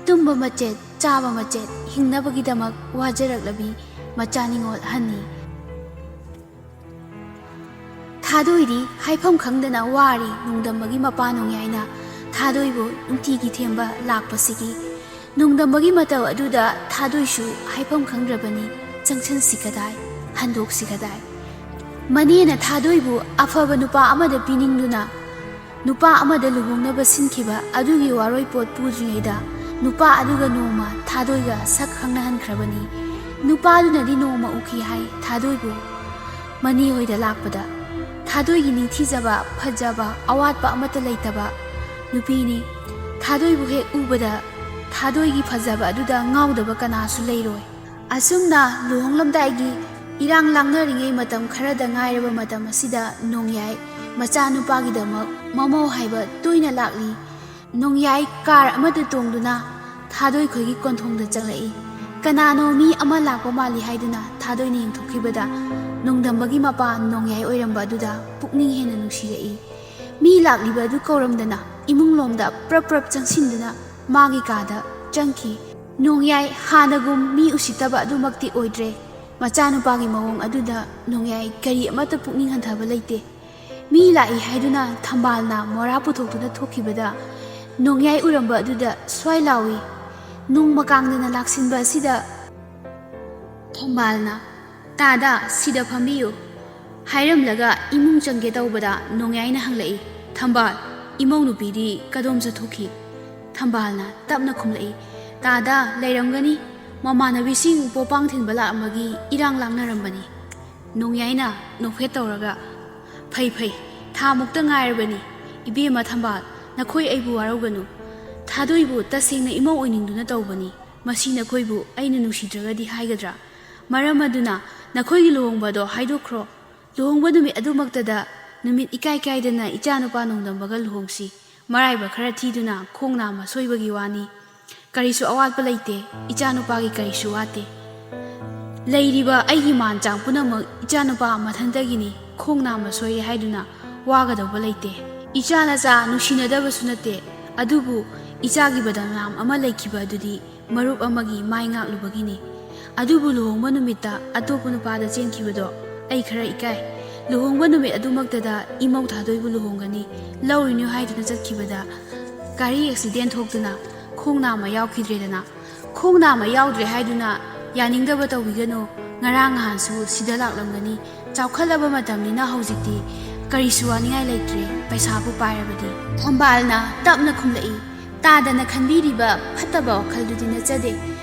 ꯇꯨꯝꯕ ꯃꯆꯦꯠ, ꯆꯥꯕ ꯃꯆꯦꯠ, ꯍꯤꯡꯅꯕꯒꯤꯗꯃꯛ ꯋꯥꯖꯔꯛꯂꯕꯤ ꯃꯆꯥ ꯅꯤꯉꯣꯜ ꯑꯍꯟꯅꯤ꯫ ꯊꯥꯗꯣꯏꯗꯤ ꯍꯥꯏꯐꯝ ꯈꯪꯗꯅ ꯋꯥꯔꯤ꯫ ꯅꯣꯡꯗꯝꯕꯒꯤ ꯃꯄꯥ ꯅꯣꯡꯌꯥꯏꯅ ꯊꯥꯗꯣꯏꯕꯨ ꯅꯨꯡꯇꯤꯒꯤ ꯊꯦꯝꯕ ꯂꯥꯛꯄꯁꯤꯒꯤ꯫ ꯅꯣꯡꯗꯝꯕꯒꯤ ꯃꯇꯧ ꯑꯗꯨꯗ ꯊꯥꯗꯣꯏꯁꯨ ꯍꯥꯏꯐꯝ ꯈꯪꯗ꯭ꯔꯕꯅꯤ꯫ ꯆꯪꯁꯟꯁꯤ ꯀꯗꯥꯏ, ꯍꯟꯗꯣꯛꯁꯤ ꯀꯗꯥꯏ? ꯃꯅꯦꯅ ꯊꯥꯗꯣꯏꯕꯨ ꯑꯐꯕ ꯅꯨꯄꯥ ꯑꯃꯗ ꯄꯤꯅꯤꯡꯗꯨꯅ ꯅꯨꯄꯥ ꯑꯃꯗ ꯂꯨꯍꯣꯡꯅꯕ ꯁꯤꯟꯈꯤꯕ ꯑꯗꯨꯒꯤ ꯋꯥꯔꯣꯏꯄꯣꯠ ꯄꯨꯗ꯭ꯔꯤꯉꯩꯗ ꯅꯨꯄꯥ ꯑꯗꯨꯒ ꯅꯣꯡꯃ ꯊꯥꯗꯣꯏꯒ ꯁꯛ ꯈꯪꯅꯍꯟꯈ꯭ꯔꯕꯅꯤ꯫ ꯅꯨꯄꯥꯗꯨꯅꯗꯤ ꯅꯣꯡꯃ ꯎꯈꯤ ꯍꯥꯏ ꯊꯥꯗꯣꯏꯕꯨ꯫ ꯃꯅꯦ ꯍꯣꯏꯗ ꯂꯥꯛꯄꯗ ꯊꯥꯗꯣꯏꯒꯤ ꯅꯤꯡꯊꯤꯖꯕ, ꯐꯖꯕ, ꯑꯋꯥꯠꯄ ꯑꯃꯠꯇ ꯂꯩꯇꯕ ꯅꯨꯄꯤꯅꯤ꯫ ꯊꯥꯗꯣꯏꯕꯨ ꯍꯦꯛ ꯎꯕꯗ ꯊꯥꯗꯣꯏꯒꯤ ꯐꯖꯕ ꯑꯗꯨꯗ ꯉꯥꯎꯗꯕ ꯀꯅꯥꯁꯨ ꯂꯩꯔꯣꯏ꯫ ꯑꯁꯨꯝꯅ ꯂꯨꯍꯣꯡꯂꯝꯗꯥꯏꯒꯤ ꯏꯔꯥꯡ ꯂꯥꯡꯅꯔꯤꯉꯩ ꯃꯇꯝ ꯈꯔꯗ ꯉꯥꯏꯔꯕ ꯃꯇꯝ ꯑꯁꯤꯗ ꯅꯣꯡꯌꯥꯏ ꯃꯆꯥꯅꯨꯄꯥꯒꯤꯗꯃꯛ ꯃꯃꯧ ꯍꯥꯏꯕ ꯇꯣꯏꯅ ꯂꯥꯛꯂꯤ꯫ ꯅꯣꯡꯌꯥꯏ ꯀꯥꯔ ꯑꯃꯗ ꯇꯣꯡꯗꯨꯅ ꯊꯥꯗꯣꯏ ꯈꯣꯏꯒꯤ ꯀꯣꯟꯊꯣꯡꯗ ꯆꯪꯂꯛꯏ꯫ ꯀꯅꯥꯅꯣ ꯃꯤ ꯑꯃ ꯂꯥꯛꯄ ꯃꯥꯜꯂꯤ ꯍꯥꯏꯗꯨꯅ ꯊꯥꯗꯣꯏꯅ ꯌꯦꯡꯊꯣꯛꯈꯤꯕꯗ ꯅꯣꯡꯗꯝꯕꯒꯤ ꯃꯄꯥ ꯅꯣꯡꯌꯥꯏ ꯑꯣꯏꯔꯝꯕ ꯑꯗꯨꯗ ꯄꯨꯛꯅꯤꯡ ꯍꯦꯟꯅ ꯅꯨꯡꯁꯤꯔꯛꯏ꯫ ꯃꯤ ꯂꯥꯛꯂꯤꯕ ꯑꯗꯨ ꯀꯧꯔꯝꯗꯅ ꯏꯃꯨꯡꯂꯣꯝꯗ ꯄ꯭ꯔꯞ ꯄ꯭ꯔꯞ ꯆꯪꯁꯤꯟꯗꯨꯅ ꯃꯥꯒꯤ ꯀꯥꯗ ꯆꯪꯈꯤ꯫ ꯅꯣꯡꯌꯥꯏ ꯍꯥꯟꯅꯒꯨꯝ ꯃꯤ ꯎꯁꯤꯠꯇꯕ ꯑꯗꯨꯃꯛꯇꯤ ꯑꯣꯏꯗ꯭ꯔꯦ꯫ ꯃꯆꯥꯅꯨꯄꯥꯒꯤ ꯃꯑꯣꯡ ꯑꯗꯨꯗ ꯅꯣꯡꯌꯥꯏ ꯀꯔꯤ ꯑꯃꯠꯇ ꯄꯨꯛꯅꯤꯡ ꯍꯟꯊꯕ ꯂꯩꯇꯦ꯫ ꯃꯤ ꯂꯥꯛꯏ ꯍꯥꯏꯗꯨꯅ ꯊꯝꯕꯥꯜꯅ ꯃꯣꯔꯥ ꯄꯨꯊꯣꯛꯇꯨꯅ ꯊꯣꯛꯈꯤꯕꯗ ꯅꯣꯡꯌꯥꯏ ꯎꯔꯝꯕ ꯑꯗꯨꯗ ꯁ꯭ꯋꯥꯏ ꯂꯥꯎꯏ꯫ ꯅꯣꯡ ꯃꯀꯥꯡꯗꯅ ꯂꯥꯛꯁꯤꯟꯕ ꯑꯁꯤꯗ ꯊꯝꯕꯥꯜꯅ, "ꯇꯥꯗ, ꯁꯤꯗ ꯐꯝꯕꯤꯌꯨ" ꯍꯥꯏꯔꯝꯂꯒ ꯏꯃꯨꯡ ꯆꯪꯒꯦ ꯇꯧꯕꯗ ꯅꯣꯡꯌꯥꯏꯅ ꯍꯪꯂꯛꯏ, "ꯊꯝꯕꯥꯜ, ꯏꯃꯧ ꯅꯨꯄꯤꯗꯤ ꯀꯗꯣꯝ ꯆꯠꯊꯣꯛꯈꯤ?" ꯊꯝꯕꯥꯜꯅ ꯇꯞꯅ ꯈꯨꯝꯂꯛꯏ, "ꯇꯥꯗ, ꯂꯩꯔꯝꯒꯅꯤ, ꯃꯃꯥꯟꯅꯕꯤꯁꯤꯡ ꯄꯣꯄꯥꯡ ꯊꯤꯟꯕ ꯂꯥꯛꯑꯝꯕꯒꯤ ꯏꯔꯥꯡ ꯂꯥꯡꯅꯔꯝꯕꯅꯤ"꯫ ꯅꯣꯡꯌꯥꯏꯅ ꯅꯣꯛꯐꯦꯠ ꯇꯧꯔꯒ, "ꯐꯩ ꯐꯩ, ꯊꯥ ꯃꯨꯛꯇ ꯉꯥꯏꯔꯕꯅꯤ꯫ ꯏꯕꯦꯝꯃ ꯊꯝꯕꯥꯜ, ꯅꯈꯣꯏ ꯑꯩꯕꯨ ꯋꯥꯔꯧꯒꯅꯨ꯫ ꯊꯥꯗꯣꯏꯕꯨ ꯇꯁꯦꯡꯅ ꯏꯃꯧ ꯑꯣꯏꯅꯤꯡꯗꯨꯅ ꯇꯧꯕꯅꯤ꯫ ꯃꯁꯤ ꯅꯈꯣꯏꯕꯨ ꯑꯩꯅ ꯅꯨꯡꯁꯤꯗ꯭ꯔꯒꯗꯤ ꯍꯥꯏꯒꯗ꯭ꯔꯥ? ꯃꯔꯝ ꯑꯗꯨꯅ ꯅꯈꯣꯏꯒꯤ ꯂꯨꯍꯣꯡꯕꯗꯣ ꯍꯥꯏꯗꯣꯛꯈ꯭ꯔꯣ꯫ ꯂꯨꯍꯣꯡꯕ ꯅꯨꯃꯤꯠ ꯑꯗꯨꯃꯛꯇꯗ ꯅꯨꯃꯤꯠ ꯏꯀꯥꯏ ꯀꯥꯏꯗꯅ ꯏꯆꯥꯅꯨꯄꯥ ꯅꯣꯡꯗꯝꯕꯒ ꯂꯨꯍꯣꯡꯁꯤ꯫ ꯃꯔꯥꯏꯕꯛ ꯈꯔ ꯊꯤꯗꯨꯅ ꯈꯣꯡ ꯅꯥꯝꯃ ꯁꯣꯏꯕꯒꯤ ꯋꯥꯅꯤ꯫ ꯀꯔꯤꯁꯨ ꯑꯋꯥꯠꯄ ꯂꯩꯇꯦ, ꯏꯆꯥꯅꯨꯄꯥꯒꯤ ꯀꯔꯤꯁꯨ ꯋꯥꯠꯇꯦ꯫ ꯂꯩꯔꯤꯕ ꯑꯩꯒꯤ ꯃꯥꯟ ꯆꯥꯡ ꯄꯨꯝꯅꯃꯛ ꯏꯆꯥꯅꯨꯄꯥ ꯃꯊꯟꯇꯒꯤꯅꯤ, ꯈꯣꯡ ꯅꯥꯝꯃ ꯁꯣꯏꯔꯦ ꯍꯥꯏꯗꯨꯅ ꯋꯥꯒꯗꯧꯕ ꯂꯩꯇꯦ꯫ ꯏꯆꯥ ꯅꯆꯥ ꯅꯨꯡꯁꯤꯅꯗꯕꯁꯨ ꯅꯠꯇꯦ, ꯑꯗꯨꯕꯨ ꯏꯆꯥꯒꯤ ꯕꯗꯅꯥꯝ ꯑꯃ ꯂꯩꯈꯤꯕ ꯑꯗꯨꯗꯤ ꯃꯔꯨꯞ ꯑꯃꯒꯤ ꯃꯥꯏ ꯉꯥꯛꯂꯨꯕꯒꯤꯅꯤ꯫ ꯑꯗꯨꯕꯨ ꯂꯨꯍꯣꯡꯕ ꯅꯨꯃꯤꯠꯇ ꯑꯇꯣꯞꯄ ꯅꯨꯄꯥꯗ ꯆꯦꯟꯈꯤꯕꯗꯣ ꯑꯩ ꯈꯔ ꯏꯀꯥꯏ꯫ ꯂꯨꯍꯣꯡꯕ ꯅꯨꯃꯤꯠ ꯑꯗꯨꯃꯛꯇꯗ ꯏꯃꯧ ꯊꯥꯗꯣꯏꯕꯨ ꯂꯨꯍꯣꯡꯒꯅꯤ, ꯂꯧꯔꯨꯅꯨ ꯍꯥꯏꯗꯨꯅ ꯆꯠꯈꯤꯕꯗ ꯒꯥꯔꯤ ꯑꯦꯛꯁꯤꯗꯦꯟ ꯊꯣꯛꯇꯨꯅ ꯈꯣꯡ ꯅꯥꯝꯃ ꯌꯥꯎꯈꯤꯗ꯭ꯔꯦꯗꯅ꯫ ꯈꯣꯡ ꯅꯥꯝꯃ ꯌꯥꯎꯗ꯭ꯔꯦ ꯍꯥꯏꯗꯨꯅ ꯌꯥꯅꯤꯡꯗꯕ ꯇꯧꯕꯤꯒꯅꯨ꯫ ꯉꯔꯥꯡ ꯅꯍꯥꯟꯁꯨ ꯁꯤꯗ ꯂꯥꯛꯂꯝꯒꯅꯤ꯫ ꯆꯥꯎꯈꯠꯂꯕ ꯃꯇꯝꯅꯤꯅ ꯍꯧꯖꯤꯛꯇꯤ ꯀꯔꯤꯁꯨ ꯋꯥꯅꯤꯡꯉꯥꯏ ꯂꯩꯇ꯭ꯔꯦ, ꯄꯩꯁꯥꯕꯨ ꯄꯥꯏꯔꯕꯗꯤ꯫ ꯊꯝꯕꯥꯜꯅ ꯇꯞꯅ ꯈꯨꯝꯂꯛꯏ, "ꯇꯥꯗꯅ ꯈꯟꯕꯤꯔꯤꯕ ꯐꯠꯇꯕ ꯋꯥꯈꯜꯗꯨꯗꯤ ꯅꯠꯆꯗꯦ꯫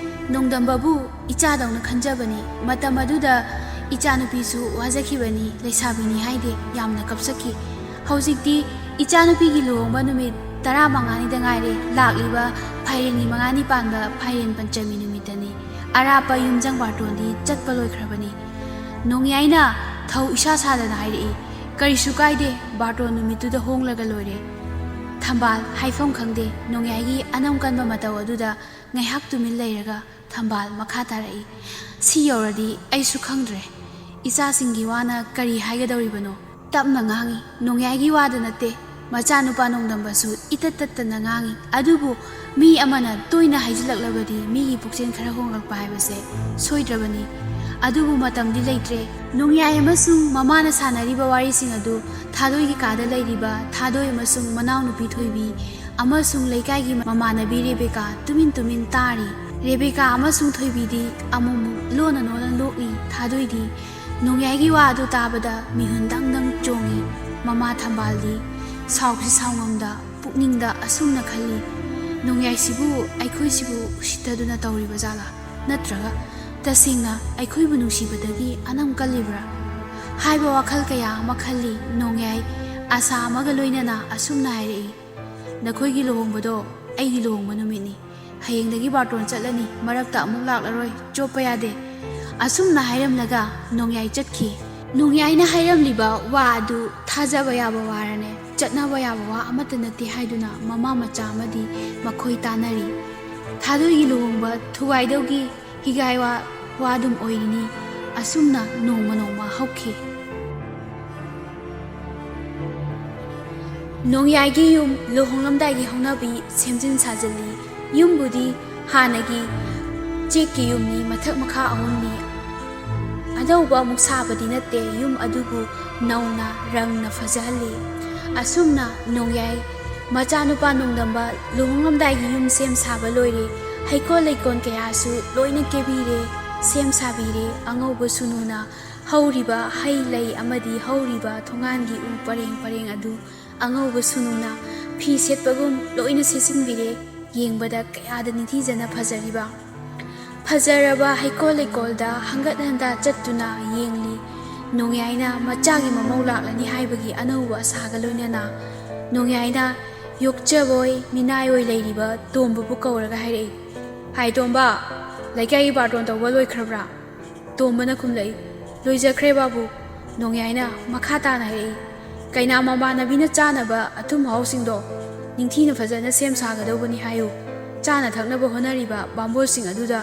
ꯅꯣꯡꯗꯝꯕꯕꯨ ꯏꯆꯥꯗꯧꯅ ꯈꯟꯖꯕꯅꯤ꯫ ꯃꯇꯝ ꯑꯗꯨꯗ ꯏꯆꯥꯅꯨꯄꯤꯁꯨ ꯋꯥꯖꯈꯤꯕꯅꯤ, ꯂꯩꯁꯥꯕꯤꯅꯤ ꯍꯥꯏꯗꯦ, ꯌꯥꯝꯅ ꯀꯞꯆꯈꯤ꯫ ꯍꯧꯖꯤꯛꯇꯤ ꯏꯆꯥꯅꯨꯄꯤꯒꯤ ꯂꯨꯍꯣꯡꯕ ꯅꯨꯃꯤꯠ ꯇꯔꯥꯃꯉꯥꯅꯤꯗ ꯉꯥꯏꯔꯦ꯫ ꯂꯥꯛꯂꯤꯕ ꯐꯥꯏꯔꯦꯟꯒꯤ ꯃꯉꯥꯅꯤ ꯄꯥꯟꯕ ꯐꯥꯏꯔꯦꯟ ꯄꯟꯆꯃꯤ ꯅꯨꯃꯤꯠꯇꯅꯤ꯫ ꯑꯔꯥꯞꯄ ꯌꯨꯝꯖꯪ ꯕꯥꯔꯇꯣꯟꯗꯤ ꯆꯠꯄ ꯂꯣꯏꯈ꯭ꯔꯕꯅꯤ꯫ ꯅꯣꯡꯌꯥꯏꯅ ꯊꯧ ꯏꯁꯥ ꯁꯥꯗꯅ ꯍꯥꯏꯔꯛꯏ, "ꯀꯔꯤꯁꯨ ꯀꯥꯏꯗꯦ, ꯕꯥꯔꯇꯣꯟ ꯅꯨꯃꯤꯠꯇꯨꯗ ꯍꯣꯡꯂꯒ ꯂꯣꯏꯔꯦ"꯫ ꯊꯝꯕꯥꯜ ꯍꯥꯏꯐꯝ ꯈꯪꯗꯦ꯫ ꯅꯣꯡꯌꯥꯏꯒꯤ ꯑꯅꯝ ꯀꯟꯕ ꯃꯇꯧ ꯑꯗꯨꯗ ꯉꯥꯏꯍꯥꯛ ꯇꯨꯃꯤꯟ ꯂꯩꯔꯒ ꯊꯝꯕꯥꯜ ꯃꯈꯥ ꯇꯥꯔꯛꯏ, "ꯁꯤ ꯌꯧꯔꯗꯤ ꯑꯩꯁꯨ ꯈꯪꯗ꯭ꯔꯦ꯫ ꯏꯆꯥꯁꯤꯡꯒꯤ ꯋꯥꯅ ꯀꯔꯤ ꯍꯥꯏꯒꯗꯧꯔꯤꯕꯅꯣ?" ꯇꯞꯅ ꯉꯥꯡꯏ꯫ ꯅꯣꯡꯌꯥꯏꯒꯤ ꯋꯥꯗ ꯅꯠꯇꯦ, ꯃꯆꯥꯅꯨꯄꯥ ꯅꯣꯡꯗꯝꯕꯁꯨ ꯏꯇꯠ ꯇꯠꯇꯅ ꯉꯥꯡꯏ꯫ ꯑꯗꯨꯕꯨ ꯃꯤ ꯑꯃꯅ ꯇꯣꯏꯅ ꯍꯥꯏꯖꯤꯜꯂꯛꯂꯕꯗꯤ ꯃꯤꯒꯤ ꯄꯨꯛꯆꯦꯜ ꯈꯔ ꯍꯣꯡꯂꯛꯄ ꯍꯥꯏꯕꯁꯦ ꯁꯣꯏꯗ꯭ꯔꯕꯅꯤ꯫ ꯑꯗꯨꯕꯨ ꯃꯇꯝꯗꯤ ꯂꯩꯇ꯭ꯔꯦ꯫ ꯅꯣꯡꯌꯥꯏ ꯑꯃꯁꯨꯡ ꯃꯃꯥꯅ ꯁꯥꯟꯅꯔꯤꯕ ꯋꯥꯔꯤꯁꯤꯡ ꯑꯗꯨ ꯊꯥꯗꯣꯏꯒꯤ ꯀꯥꯗ ꯂꯩꯔꯤꯕ ꯊꯥꯗꯣꯏ ꯑꯃꯁꯨꯡ ꯃꯅꯥꯎꯅꯨꯄꯤ ꯊꯣꯏꯕꯤ ꯑꯃꯁꯨꯡ ꯂꯩꯀꯥꯏꯒꯤ ꯃꯃꯥꯟꯅꯕꯤ ꯔꯦꯕꯦꯀꯥ ꯇꯨꯃꯤꯟ ꯇꯨꯃꯤꯟ ꯇꯥꯔꯤ꯫ ꯔꯦꯕꯦꯀꯥ ꯑꯃꯁꯨꯡ ꯊꯣꯏꯕꯤꯗꯤ ꯑꯃꯨꯛꯃꯨꯛ ꯂꯣꯟꯅ ꯂꯣꯟꯅ ꯅꯣꯛꯏ꯫ ꯊꯥꯗꯣꯏꯗꯤ ꯅꯣꯡꯌꯥꯏꯒꯤ ꯋꯥ ꯑꯗꯨ ꯇꯥꯕꯗ ꯃꯤꯍꯨꯟ ꯗꯪ ꯗꯪ ꯆꯣꯡꯏ꯫ ꯃꯃꯥ ꯊꯝꯕꯥꯜꯗꯤ ꯁꯥꯎꯁꯤ ꯁꯥꯎꯉꯝꯗ ꯄꯨꯛꯅꯤꯡꯗ ꯑꯁꯨꯝꯅ ꯈꯜꯂꯤ, "ꯅꯣꯡꯌꯥꯏꯁꯤꯕꯨ ꯑꯩꯈꯣꯏꯁꯤꯕꯨ ꯎꯁꯤꯠꯇꯗꯨꯅ ꯇꯧꯔꯤꯕ ꯖꯥꯠꯂꯥ? ꯅꯠꯇ꯭ꯔꯒ ꯇꯁꯦꯡꯅ ꯑꯩꯈꯣꯏꯕꯨ ꯅꯨꯡꯁꯤꯕꯗꯒꯤ ꯑꯅꯝ ꯀꯜꯂꯤꯕ꯭ꯔꯥ?" ꯍꯥꯏꯕ ꯋꯥꯈꯜ ꯀꯌꯥ ꯑꯃ ꯈꯜꯂꯤ꯫ ꯅꯣꯡꯌꯥꯏ ꯑꯁꯥ ꯑꯃꯒ ꯂꯣꯏꯅꯅ ꯑꯁꯨꯝꯅ ꯍꯥꯏꯔꯛꯏ, "ꯅꯈꯣꯏꯒꯤ ꯂꯨꯍꯣꯡꯕꯗꯣ ꯑꯩꯒꯤ ꯂꯨꯍꯣꯡꯕ ꯅꯨꯃꯤꯠꯅꯤ꯫ ꯍꯌꯦꯡꯗꯒꯤ ꯕꯥꯔꯇꯣꯟ ꯆꯠꯂꯅꯤ, ꯃꯔꯛꯇ ꯑꯃꯨꯛ ꯂꯥꯛꯂꯔꯣꯏ, ꯆꯣꯞꯄ ꯌꯥꯗꯦ"꯫ ꯑꯁꯨꯝꯅ ꯍꯥꯏꯔꯝꯂꯒ ꯅꯣꯡꯌꯥꯏ ꯆꯠꯈꯤ꯫ ꯅꯣꯡꯌꯥꯏꯅ ꯍꯥꯏꯔꯝꯂꯤꯕ ꯋꯥ ꯑꯗꯨ ꯊꯥꯖꯕ ꯌꯥꯕ ꯋꯥꯔꯅꯦ, ꯆꯠꯅꯕ ꯌꯥꯕ ꯋꯥ ꯑꯃꯠꯇ ꯅꯠꯇꯦ ꯍꯥꯏꯗꯨꯅ ꯃꯃꯥ ꯃꯆꯥ ꯑꯃꯗꯤ ꯃꯈꯣꯏ ꯇꯥꯟꯅꯔꯤ꯫ ꯊꯥꯗꯣꯏꯒꯤ ꯂꯨꯍꯣꯡꯕ ꯊꯨꯒꯥꯏꯗꯧꯒꯤ ꯍꯤꯒꯥꯏ ꯋꯥ, ꯋꯥꯗꯨꯝ ꯑꯣꯏꯔꯤꯅꯤ꯫ ꯑꯁꯨꯝꯅ ꯅꯣꯡꯃ ꯅꯣꯡꯃ ꯍꯧꯈꯤ꯫ ꯅꯣꯡꯌꯥꯏꯒꯤ ꯌꯨꯝ ꯂꯨꯍꯣꯡꯂꯝꯗꯥꯏꯒꯤ ꯍꯧꯅꯕꯤ ꯁꯦꯝꯖꯤꯟ ꯁꯥꯖꯤꯜꯂꯤ꯫ ꯌꯨꯝꯕꯨꯗꯤ ꯍꯥꯟꯅꯒꯤ ꯆꯦꯛꯀꯤ ꯌꯨꯝꯅꯤ, ꯃꯊꯛ ꯃꯈꯥ ꯑꯍꯨꯝꯅꯤ꯫ ꯑꯅꯧꯕ ꯑꯃꯨꯛ ꯁꯥꯕꯗꯤ ꯅꯠꯇꯦ, ꯌꯨꯝ ꯑꯗꯨꯕꯨ ꯅꯧꯅ ꯔꯪꯅ ꯐꯖꯍꯜꯂꯤ꯫ ꯑꯁꯨꯝꯅ ꯅꯣꯡꯌꯥꯏ ꯃꯆꯥꯅꯨꯄꯥ ꯅꯣꯡꯗꯝꯕ ꯂꯨꯍꯣꯡꯂꯝꯗꯥꯏꯒꯤ ꯌꯨꯝ ꯁꯦꯝ ꯁꯥꯕ ꯂꯣꯏꯔꯦ꯫ ꯍꯩꯀꯣꯜ ꯂꯩꯀꯣꯜ ꯀꯌꯥꯁꯨ ꯂꯣꯏꯅ ꯀꯦꯕꯤꯔꯦ, ꯁꯦꯝ ꯁꯥꯕꯤꯔꯦ꯫ ꯑꯉꯧꯕ ꯁꯨꯅꯨꯅ ꯍꯧꯔꯤꯕ ꯍꯩ ꯂꯩ ꯑꯃꯗꯤ ꯍꯧꯔꯤꯕ ꯊꯣꯡꯒꯥꯟꯒꯤ ꯎ ꯄꯔꯦꯡ ꯄꯔꯦꯡ ꯑꯗꯨ ꯑꯉꯧꯕ ꯁꯨꯅꯨꯅ ꯐꯤ ꯁꯦꯠꯄꯒꯨꯝ ꯂꯣꯏꯅ ꯁꯦꯠꯆꯤꯟꯕꯤꯔꯦ꯫ ꯌꯦꯡꯕꯗ ꯀꯌꯥꯗ ꯅꯤꯡꯊꯤꯖꯅ ꯐꯖꯔꯤꯕ! ꯐꯖꯔꯕ ꯍꯩꯀꯣꯜ ꯂꯩꯀꯣꯜꯗ ꯍꯪꯒꯠ ꯍꯟꯗ ꯆꯠꯇꯨꯅ ꯌꯦꯡꯂꯤ꯫ ꯅꯣꯡꯌꯥꯏꯅ ꯃꯆꯥꯒꯤ ꯃꯃꯧ ꯂꯥꯛꯂꯅꯤ ꯍꯥꯏꯕꯒꯤ ꯑꯅꯧꯕ ꯑꯁꯥꯒ ꯂꯣꯏꯅꯅ ꯅꯣꯡꯌꯥꯏꯅ ꯌꯣꯛꯆꯕꯣꯏ ꯃꯤꯅꯥꯏ ꯑꯣꯏ ꯂꯩꯔꯤꯕ ꯇꯣꯝꯕꯕꯨ ꯀꯧꯔꯒ ꯍꯥꯏꯔꯛꯏ, "ꯍꯥꯏ ꯇꯣꯝꯕ, ꯂꯩꯀꯥꯏꯒꯤ ꯕꯥꯔꯇꯣꯟ ꯇꯧꯕ ꯂꯣꯏꯈ꯭ꯔꯕ꯭ꯔꯥ?" ꯇꯣꯝꯕꯅ ꯈꯨꯝꯂꯛꯏ, "ꯂꯣꯏꯖꯈ꯭ꯔꯦ ꯕꯥꯕꯨ"꯫ ꯅꯣꯡꯌꯥꯏꯅ ꯃꯈꯥ ꯇꯥꯅ ꯍꯥꯏꯔꯛꯏ, "ꯀꯩꯅꯥ ꯃꯃꯥꯟꯅꯕꯤꯅ ꯆꯥꯅꯕ ꯑꯊꯨꯝ ꯑꯍꯥꯎꯁꯤꯡꯗꯣ ꯅꯤꯡꯊꯤꯅ ꯐꯖꯅ ꯁꯦꯝ ꯁꯥꯒꯗꯧꯕꯅꯤ ꯍꯥꯏꯌꯨ꯫ ꯆꯥꯅ ꯊꯛꯅꯕ ꯍꯣꯠꯅꯔꯤꯕ ꯕꯥꯝꯕꯣꯟꯁꯤꯡ ꯑꯗꯨꯗ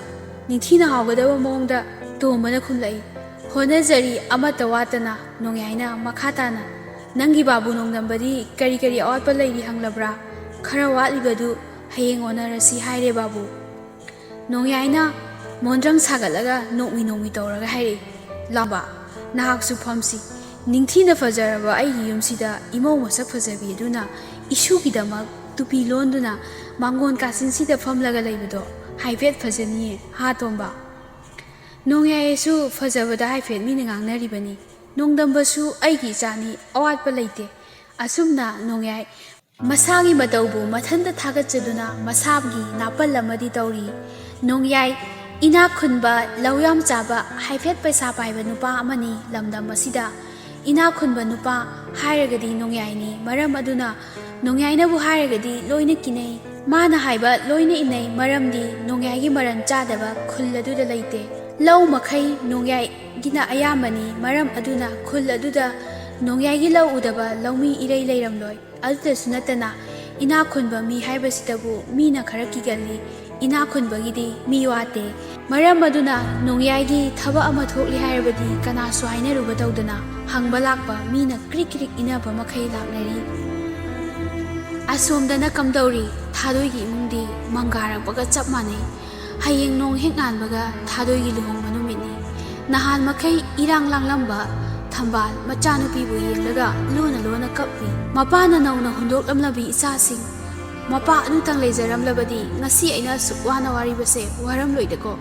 ꯅꯤꯡꯊꯤꯅ ꯍꯥꯎꯒꯗꯕ ꯃꯑꯣꯡꯗ"꯫ ꯇꯣꯝꯕꯅ ꯈꯨꯝꯂꯛꯏ, "ꯍꯣꯠꯅꯖꯔꯤ ꯑꯃꯠꯇ ꯋꯥꯠꯇꯅ"꯫ ꯅꯣꯡꯌꯥꯏꯅ ꯃꯈꯥ ꯇꯥꯅ, "ꯅꯪꯒꯤ ꯕꯥꯕꯨ ꯅꯣꯡꯗꯝꯕꯗꯤ ꯀꯔꯤ ꯀꯔꯤ ꯑꯋꯥꯠꯄ ꯂꯩꯔꯤ ꯍꯪꯂꯕ꯭ꯔꯥ? ꯈꯔ ꯋꯥꯠꯂꯤꯕꯗꯨ ꯍꯌꯦꯡ ꯎꯅꯔꯁꯤ ꯍꯥꯏꯔꯦ ꯕꯥꯕꯨ"꯫ ꯅꯣꯡꯌꯥꯏꯅ ꯃꯣꯟꯗ꯭ꯔꯪ ꯁꯥꯒꯠꯂꯒ ꯅꯣꯛꯃꯤ ꯅꯣꯛꯃꯤ ꯇꯧꯔꯒ ꯍꯥꯏꯔꯛꯏ, "ꯂꯥꯎꯕ, ꯅꯍꯥꯛꯁꯨ ꯐꯝꯁꯤ꯫ ꯅꯤꯡꯊꯤꯅ ꯐꯖꯔꯕ ꯑꯩꯒꯤ ꯌꯨꯝꯁꯤꯗ ꯏꯃꯧ ꯃꯁꯛ ꯐꯖꯕꯤ ꯑꯗꯨꯅ ꯏꯁꯨꯒꯤꯗꯃꯛ ꯇꯨꯄꯤ ꯂꯣꯟꯗꯨꯅ ꯃꯥꯡꯒꯣꯟ ꯀꯥꯆꯤꯟꯁꯤꯗ ꯐꯝꯂꯒ ꯂꯩꯕꯗꯣ ꯍꯥꯏꯐꯦꯠ ꯐꯖꯅꯤꯌꯦ ꯍꯥ ꯇꯣꯝꯕ?" ꯅꯣꯡꯌꯥꯏꯁꯨ ꯐꯖꯕꯗ ꯍꯥꯏꯐꯦꯠ ꯃꯤꯅ ꯉꯥꯡꯅꯔꯤꯕꯅꯤ꯫ ꯅꯣꯡꯗꯝꯕꯁꯨ ꯑꯩꯒꯤ ꯏꯆꯥꯅꯤ, ꯑꯋꯥꯠꯄ ꯂꯩꯇꯦ꯫ ꯑꯁꯨꯝꯅ ꯅꯣꯡꯌꯥꯏ ꯃꯁꯥꯒꯤ ꯃꯇꯧꯕꯨ ꯃꯊꯟꯇ ꯊꯥꯒꯠꯆꯗꯨꯅ ꯃꯁꯥꯒꯤ ꯅꯥꯄꯜ ꯑꯃꯗꯤ ꯇꯧꯔꯤ꯫ ꯅꯣꯡꯌꯥꯏ ꯏꯅꯥꯛ ꯈꯨꯟꯕ, ꯂꯧ ꯌꯥꯝ ꯆꯥꯕ, ꯍꯥꯏꯐꯦꯠ ꯄꯩꯁꯥ ꯄꯥꯏꯕ ꯅꯨꯄꯥ ꯑꯃꯅꯤ ꯂꯝꯗꯝ ꯑꯁꯤꯗ꯫ ꯏꯅꯥꯛ ꯈꯨꯟꯕ ꯅꯨꯄꯥ ꯍꯥꯏꯔꯒꯗꯤ ꯅꯣꯡꯌꯥꯏꯅꯤ꯫ ꯃꯔꯝ ꯑꯗꯨꯅ ꯅꯣꯡꯌꯥꯏꯅꯕꯨ ꯍꯥꯏꯔꯒꯗꯤ ꯂꯣꯏꯅ ꯀꯤꯅꯩ꯫ ꯃꯥꯅ ꯍꯥꯏꯕ ꯂꯣꯏꯅ ꯏꯟꯅꯩ, ꯃꯔꯝꯗꯤ ꯅꯣꯡꯌꯥꯏꯒꯤ ꯃꯔꯟ ꯆꯥꯗꯕ ꯈꯨꯜ ꯑꯗꯨꯗ ꯂꯩꯇꯦ꯫ ꯂꯧ ꯃꯈꯩ ꯅꯣꯡꯌꯥꯏꯒꯤꯅ ꯑꯌꯥꯝꯕꯅꯤ, ꯃꯔꯝ ꯑꯗꯨꯅ ꯈꯨꯜ ꯑꯗꯨꯗ ꯅꯣꯡꯌꯥꯏꯒꯤ ꯂꯧ ꯎꯗꯕ ꯂꯧꯃꯤ ꯏꯔꯩ ꯂꯩꯔꯝꯂꯣꯏ꯫ ꯑꯗꯨꯗꯁꯨ ꯅꯠꯇꯅ ꯏꯅꯥꯛ ꯈꯨꯟꯕ ꯃꯤ ꯍꯥꯏꯕꯁꯤꯗꯕꯨ ꯃꯤꯅ ꯈꯔ ꯀꯤꯒꯜꯂꯤ, ꯏꯅꯥꯛ ꯈꯨꯟꯕꯒꯤꯗꯤ ꯃꯤ ꯋꯥꯠꯇꯦ꯫ ꯃꯔꯝ ꯑꯗꯨꯅ ꯅꯣꯡꯌꯥꯏꯒꯤ ꯊꯕꯛ ꯑꯃ ꯊꯣꯛꯂꯤ ꯍꯥꯏꯔꯕꯗꯤ ꯀꯅꯥꯁꯨ ꯍꯥꯏꯅꯔꯨꯕ ꯇꯧꯗꯅ ꯍꯪꯕ ꯂꯥꯛꯄ ꯃꯤꯅ ꯀ꯭ꯔꯤꯛ ꯀ꯭ꯔꯤꯛ ꯏꯟꯅꯕ ꯃꯈꯩ ꯂꯥꯛꯅꯔꯤ꯫ ꯑꯁꯣꯝꯗꯅ ꯀꯝꯗꯧꯔꯤ? ꯊꯥꯗꯣꯏꯒꯤ ꯏꯃꯨꯡꯗꯤ ꯃꯪꯒꯥꯔꯛꯄꯒ ꯆꯞ ꯃꯥꯟꯅꯩ꯫ ꯍꯌꯦꯡ ꯅꯣꯡ ꯍꯦꯛ ꯉꯥꯟꯕꯒ ꯊꯥꯗꯣꯏꯒꯤ ꯂꯨꯍꯣꯡꯕ ꯅꯨꯃꯤꯠꯅꯤ꯫ ꯅꯍꯥꯟ ꯃꯈꯩ ꯏꯔꯥꯡ ꯂꯥꯡꯂꯝꯕ ꯊꯝꯕꯥꯜ ꯃꯆꯥꯅꯨꯄꯤꯕꯨ ꯌꯦꯡꯂꯒ ꯂꯣꯟꯅ ꯂꯣꯟꯅ ꯀꯞꯄꯤ꯫ ꯃꯄꯥꯅ ꯅꯧꯅ ꯍꯨꯟꯗꯣꯛꯂꯝꯂꯕꯤ ꯏꯆꯥꯁꯤꯡ, ꯃꯄꯥ ꯑꯗꯨꯇꯪ ꯂꯩꯖꯔꯝꯂꯕꯗꯤ ꯉꯁꯤ ꯑꯩꯅ ꯑꯁꯨꯛ ꯋꯥꯅ ꯋꯥꯔꯤꯕꯁꯦ ꯋꯥꯔꯝꯂꯣꯏꯗꯀꯣ꯫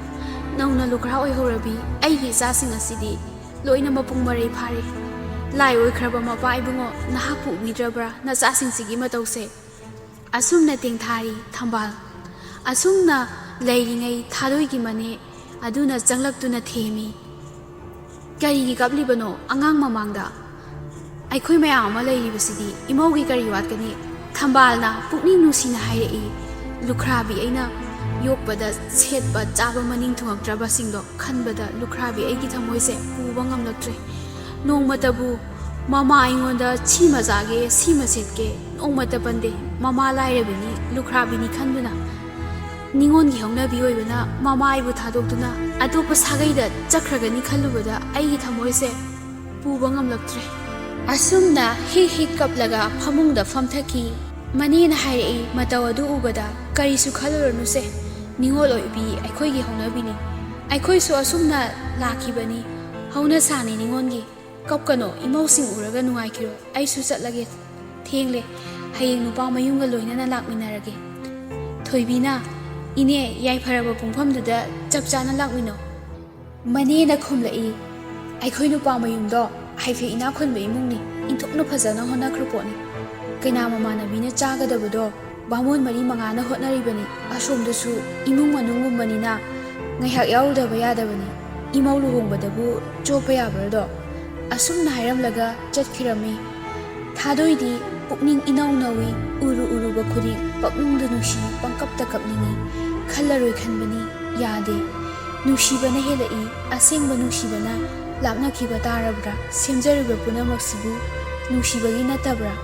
ꯅꯧꯅ ꯂꯨꯈ꯭ꯔꯥ ꯑꯣꯏꯍꯧꯔꯕꯤ ꯑꯩꯒꯤ ꯏꯆꯥꯁꯤꯡ ꯑꯁꯤꯗꯤ ꯂꯣꯏꯅ ꯃꯄꯨꯡ ꯃꯔꯩ ꯐꯥꯔꯦ꯫ ꯂꯥꯏ ꯑꯣꯏꯈ꯭ꯔꯕ ꯃꯄꯥ ꯏꯕꯨꯡꯉꯣ, ꯅꯍꯥꯛꯄꯨ ꯎꯕꯤꯗ꯭ꯔꯕ꯭ꯔꯥ ꯅꯆꯥꯁꯤꯡꯁꯤꯒꯤ ꯃꯇꯧꯁꯦ? ꯑꯁꯨꯝꯅ ꯇꯦꯡꯊꯥꯔꯤ ꯊꯝꯕꯥꯜ꯫ ꯑꯁꯨꯝꯅ ꯂꯩꯔꯤꯉꯩ ꯊꯥꯗꯣꯏꯒꯤ ꯃꯅꯦ ꯑꯗꯨꯅ ꯆꯪꯂꯛꯇꯨꯅ ꯊꯦꯝꯃꯤ꯫ "ꯀꯔꯤꯒꯤ ꯀꯞꯂꯤꯕꯅꯣ ꯑꯉꯥꯡ ꯃꯃꯥꯡꯗ? ꯑꯩꯈꯣꯏ ꯃꯌꯥꯝ ꯑꯃ ꯂꯩꯔꯤꯕꯁꯤꯗꯤ ꯏꯃꯧꯒꯤ ꯀꯔꯤ ꯋꯥꯠꯀꯅꯤ? ꯊꯝꯕꯥꯜꯅ ꯄꯨꯛꯅꯤꯡ ꯅꯨꯡꯁꯤꯅ ꯍꯥꯏꯔꯛꯏ, "ꯂꯨꯈ꯭ꯔꯥꯕꯤ ꯑꯩꯅ ꯌꯣꯛꯄꯗ ꯁꯦꯠꯄ ꯆꯥꯕ ꯃꯅꯤꯡ ꯊꯨꯡꯉꯛꯇ꯭ꯔꯕꯁꯤꯡꯗꯣ ꯈꯟꯕꯗ ꯂꯨꯈ꯭ꯔꯥꯕꯤ ꯑꯩꯒꯤ ꯊꯃꯣꯏꯁꯦ ꯄꯨꯕ ꯉꯝꯂꯛꯇ꯭ꯔꯦ꯫ ꯅꯣꯡꯃꯇꯕꯨ ꯃꯃꯥ ꯑꯩꯉꯣꯟꯗ ꯁꯤꯃ ꯆꯥꯒꯦ, ꯁꯤꯃ ꯁꯦꯠꯀꯦ ꯅꯣꯡꯃꯇ ꯄꯟꯗꯦ꯫ ꯃꯃꯥ ꯂꯥꯏꯔꯕꯤꯅꯤ, ꯂꯨꯈ꯭ꯔꯥꯕꯤꯅꯤ ꯈꯟꯗꯨꯅ ꯅꯤꯉꯣꯜꯒꯤ ꯍꯧꯅꯕꯤ ꯑꯣꯏꯕꯅ ꯃꯃꯥ ꯑꯩꯕꯨ ꯊꯥꯗꯣꯛꯇꯨꯅ ꯑꯇꯣꯞꯄ ꯁꯥꯒꯩꯗ ꯆꯠꯈ꯭ꯔꯒꯅꯤ ꯈꯜꯂꯨꯕꯗ ꯑꯩꯒꯤ ꯊꯃꯣꯏꯁꯦ ꯄꯨꯕ ꯉꯝꯂꯛꯇ꯭ꯔꯦ"꯫ ꯑꯁꯨꯝꯅ ꯍꯤꯛ ꯍꯤꯛ ꯀꯞꯂꯒ ꯐꯃꯨꯡꯗ ꯐꯝꯊꯈꯤ꯫ ꯃꯅꯦꯅ ꯍꯥꯏꯔꯛꯏ, "ꯃꯇꯧ ꯑꯗꯨ ꯎꯕꯗ ꯀꯔꯤꯁꯨ ꯈꯜꯂꯨꯔꯅꯨꯁꯦ, ꯅꯤꯉꯣꯜ ꯑꯣꯏꯕꯤ ꯑꯩꯈꯣꯏꯒꯤ ꯍꯧꯅꯕꯤꯅꯤ꯫ ꯑꯩꯈꯣꯏꯁꯨ ꯑꯁꯨꯝꯅ ꯂꯥꯛꯈꯤꯕꯅꯤ, ꯍꯧꯅꯁꯥꯅꯤ ꯅꯤꯉꯣꯜꯒꯤ꯫ ꯀꯞꯀꯅꯣ, ꯏꯃꯧꯁꯤꯡ ꯎꯔꯒ ꯅꯨꯡꯉꯥꯏꯈꯤꯔꯣꯏ꯫ ꯑꯩꯁꯨ ꯆꯠꯂꯒꯦ, ꯊꯦꯡꯂꯦ꯫ ꯍꯌꯦꯡ ꯅꯨꯄꯥ ꯃꯌꯨꯝꯒ ꯂꯣꯏꯅꯅ ꯂꯥꯛꯃꯤꯟꯅꯔꯒꯦ"꯫ ꯊꯣꯏꯕꯤꯅ, "ꯏꯅꯦ, ꯌꯥꯏꯐꯔꯕ ꯄꯨꯡꯐꯝꯗꯨꯗ ꯆꯞ ꯆꯥꯅ ꯂꯥꯛꯃꯤꯟꯅꯧ"꯫ ꯃꯅꯦꯅ ꯈꯨꯝꯂꯛꯏ, "ꯑꯩꯈꯣꯏ ꯅꯨꯄꯥ ꯃꯌꯨꯝꯗꯣ ꯍꯥꯏꯐꯦꯠ ꯏꯅꯥꯛ ꯈꯨꯟꯕ ꯏꯃꯨꯡꯅꯤ, ꯏꯟꯊꯣꯛꯅ ꯐꯖꯅ ꯍꯣꯠꯅꯈ꯭ꯔ ꯄꯣꯠꯅꯤ꯫ ꯀꯩꯅꯥ ꯃꯃꯥꯟꯅꯕꯤꯅ ꯆꯥꯒꯗꯕꯗꯣ ꯕꯥꯃꯣꯟ ꯃꯔꯤ ꯃꯉꯥꯅ ꯍꯣꯠꯅꯔꯤꯕꯅꯤ꯫ ꯑꯁꯣꯝꯗꯁꯨ ꯏꯃꯨꯡ ꯃꯅꯨꯡꯒꯨꯝꯕꯅꯤꯅ ꯉꯥꯏꯍꯥꯛ ꯌꯥꯎꯔꯨꯗꯕ ꯌꯥꯗꯕꯅꯤ꯫ ꯏꯃꯧ ꯂꯨꯍꯣꯡꯕꯗꯕꯨ ꯆꯣꯞꯄ ꯌꯥꯕ꯭ꯔꯗꯣ?" ꯑꯁꯨꯝꯅ ꯍꯥꯏꯔꯝꯂꯒ ꯆꯠꯈꯤꯔꯝꯃꯤ꯫ ꯊꯥꯗꯣꯏꯗꯤ ꯄꯨꯛꯅꯤꯡ ꯏꯅꯧ ꯅꯧꯏ, ꯎꯔꯨ ꯎꯔꯨꯕ ꯈꯨꯗꯤꯡ ꯄꯛꯅꯨꯡꯗ ꯅꯨꯡꯁꯤ, ꯄꯪꯀꯞꯇ ꯀꯞꯅꯤꯡꯏ꯫ ꯈꯜꯂꯔꯣꯏ ꯈꯟꯕꯅꯤ, ꯌꯥꯗꯦ꯫ ꯅꯨꯡꯁꯤꯕꯅ ꯍꯦꯜꯂꯛꯏ, ꯑꯁꯦꯡꯕ ꯅꯨꯡꯁꯤꯕꯅ ꯂꯥꯞꯅꯈꯤꯕ ꯇꯥꯔꯕ꯭ꯔꯥ? ꯁꯦꯝꯖꯔꯤꯕ ꯄꯨꯝꯅꯃꯛꯁꯤꯕꯨ ꯅꯨꯡꯁꯤꯕꯒꯤ ꯅꯠꯇꯕ꯭ꯔꯥ?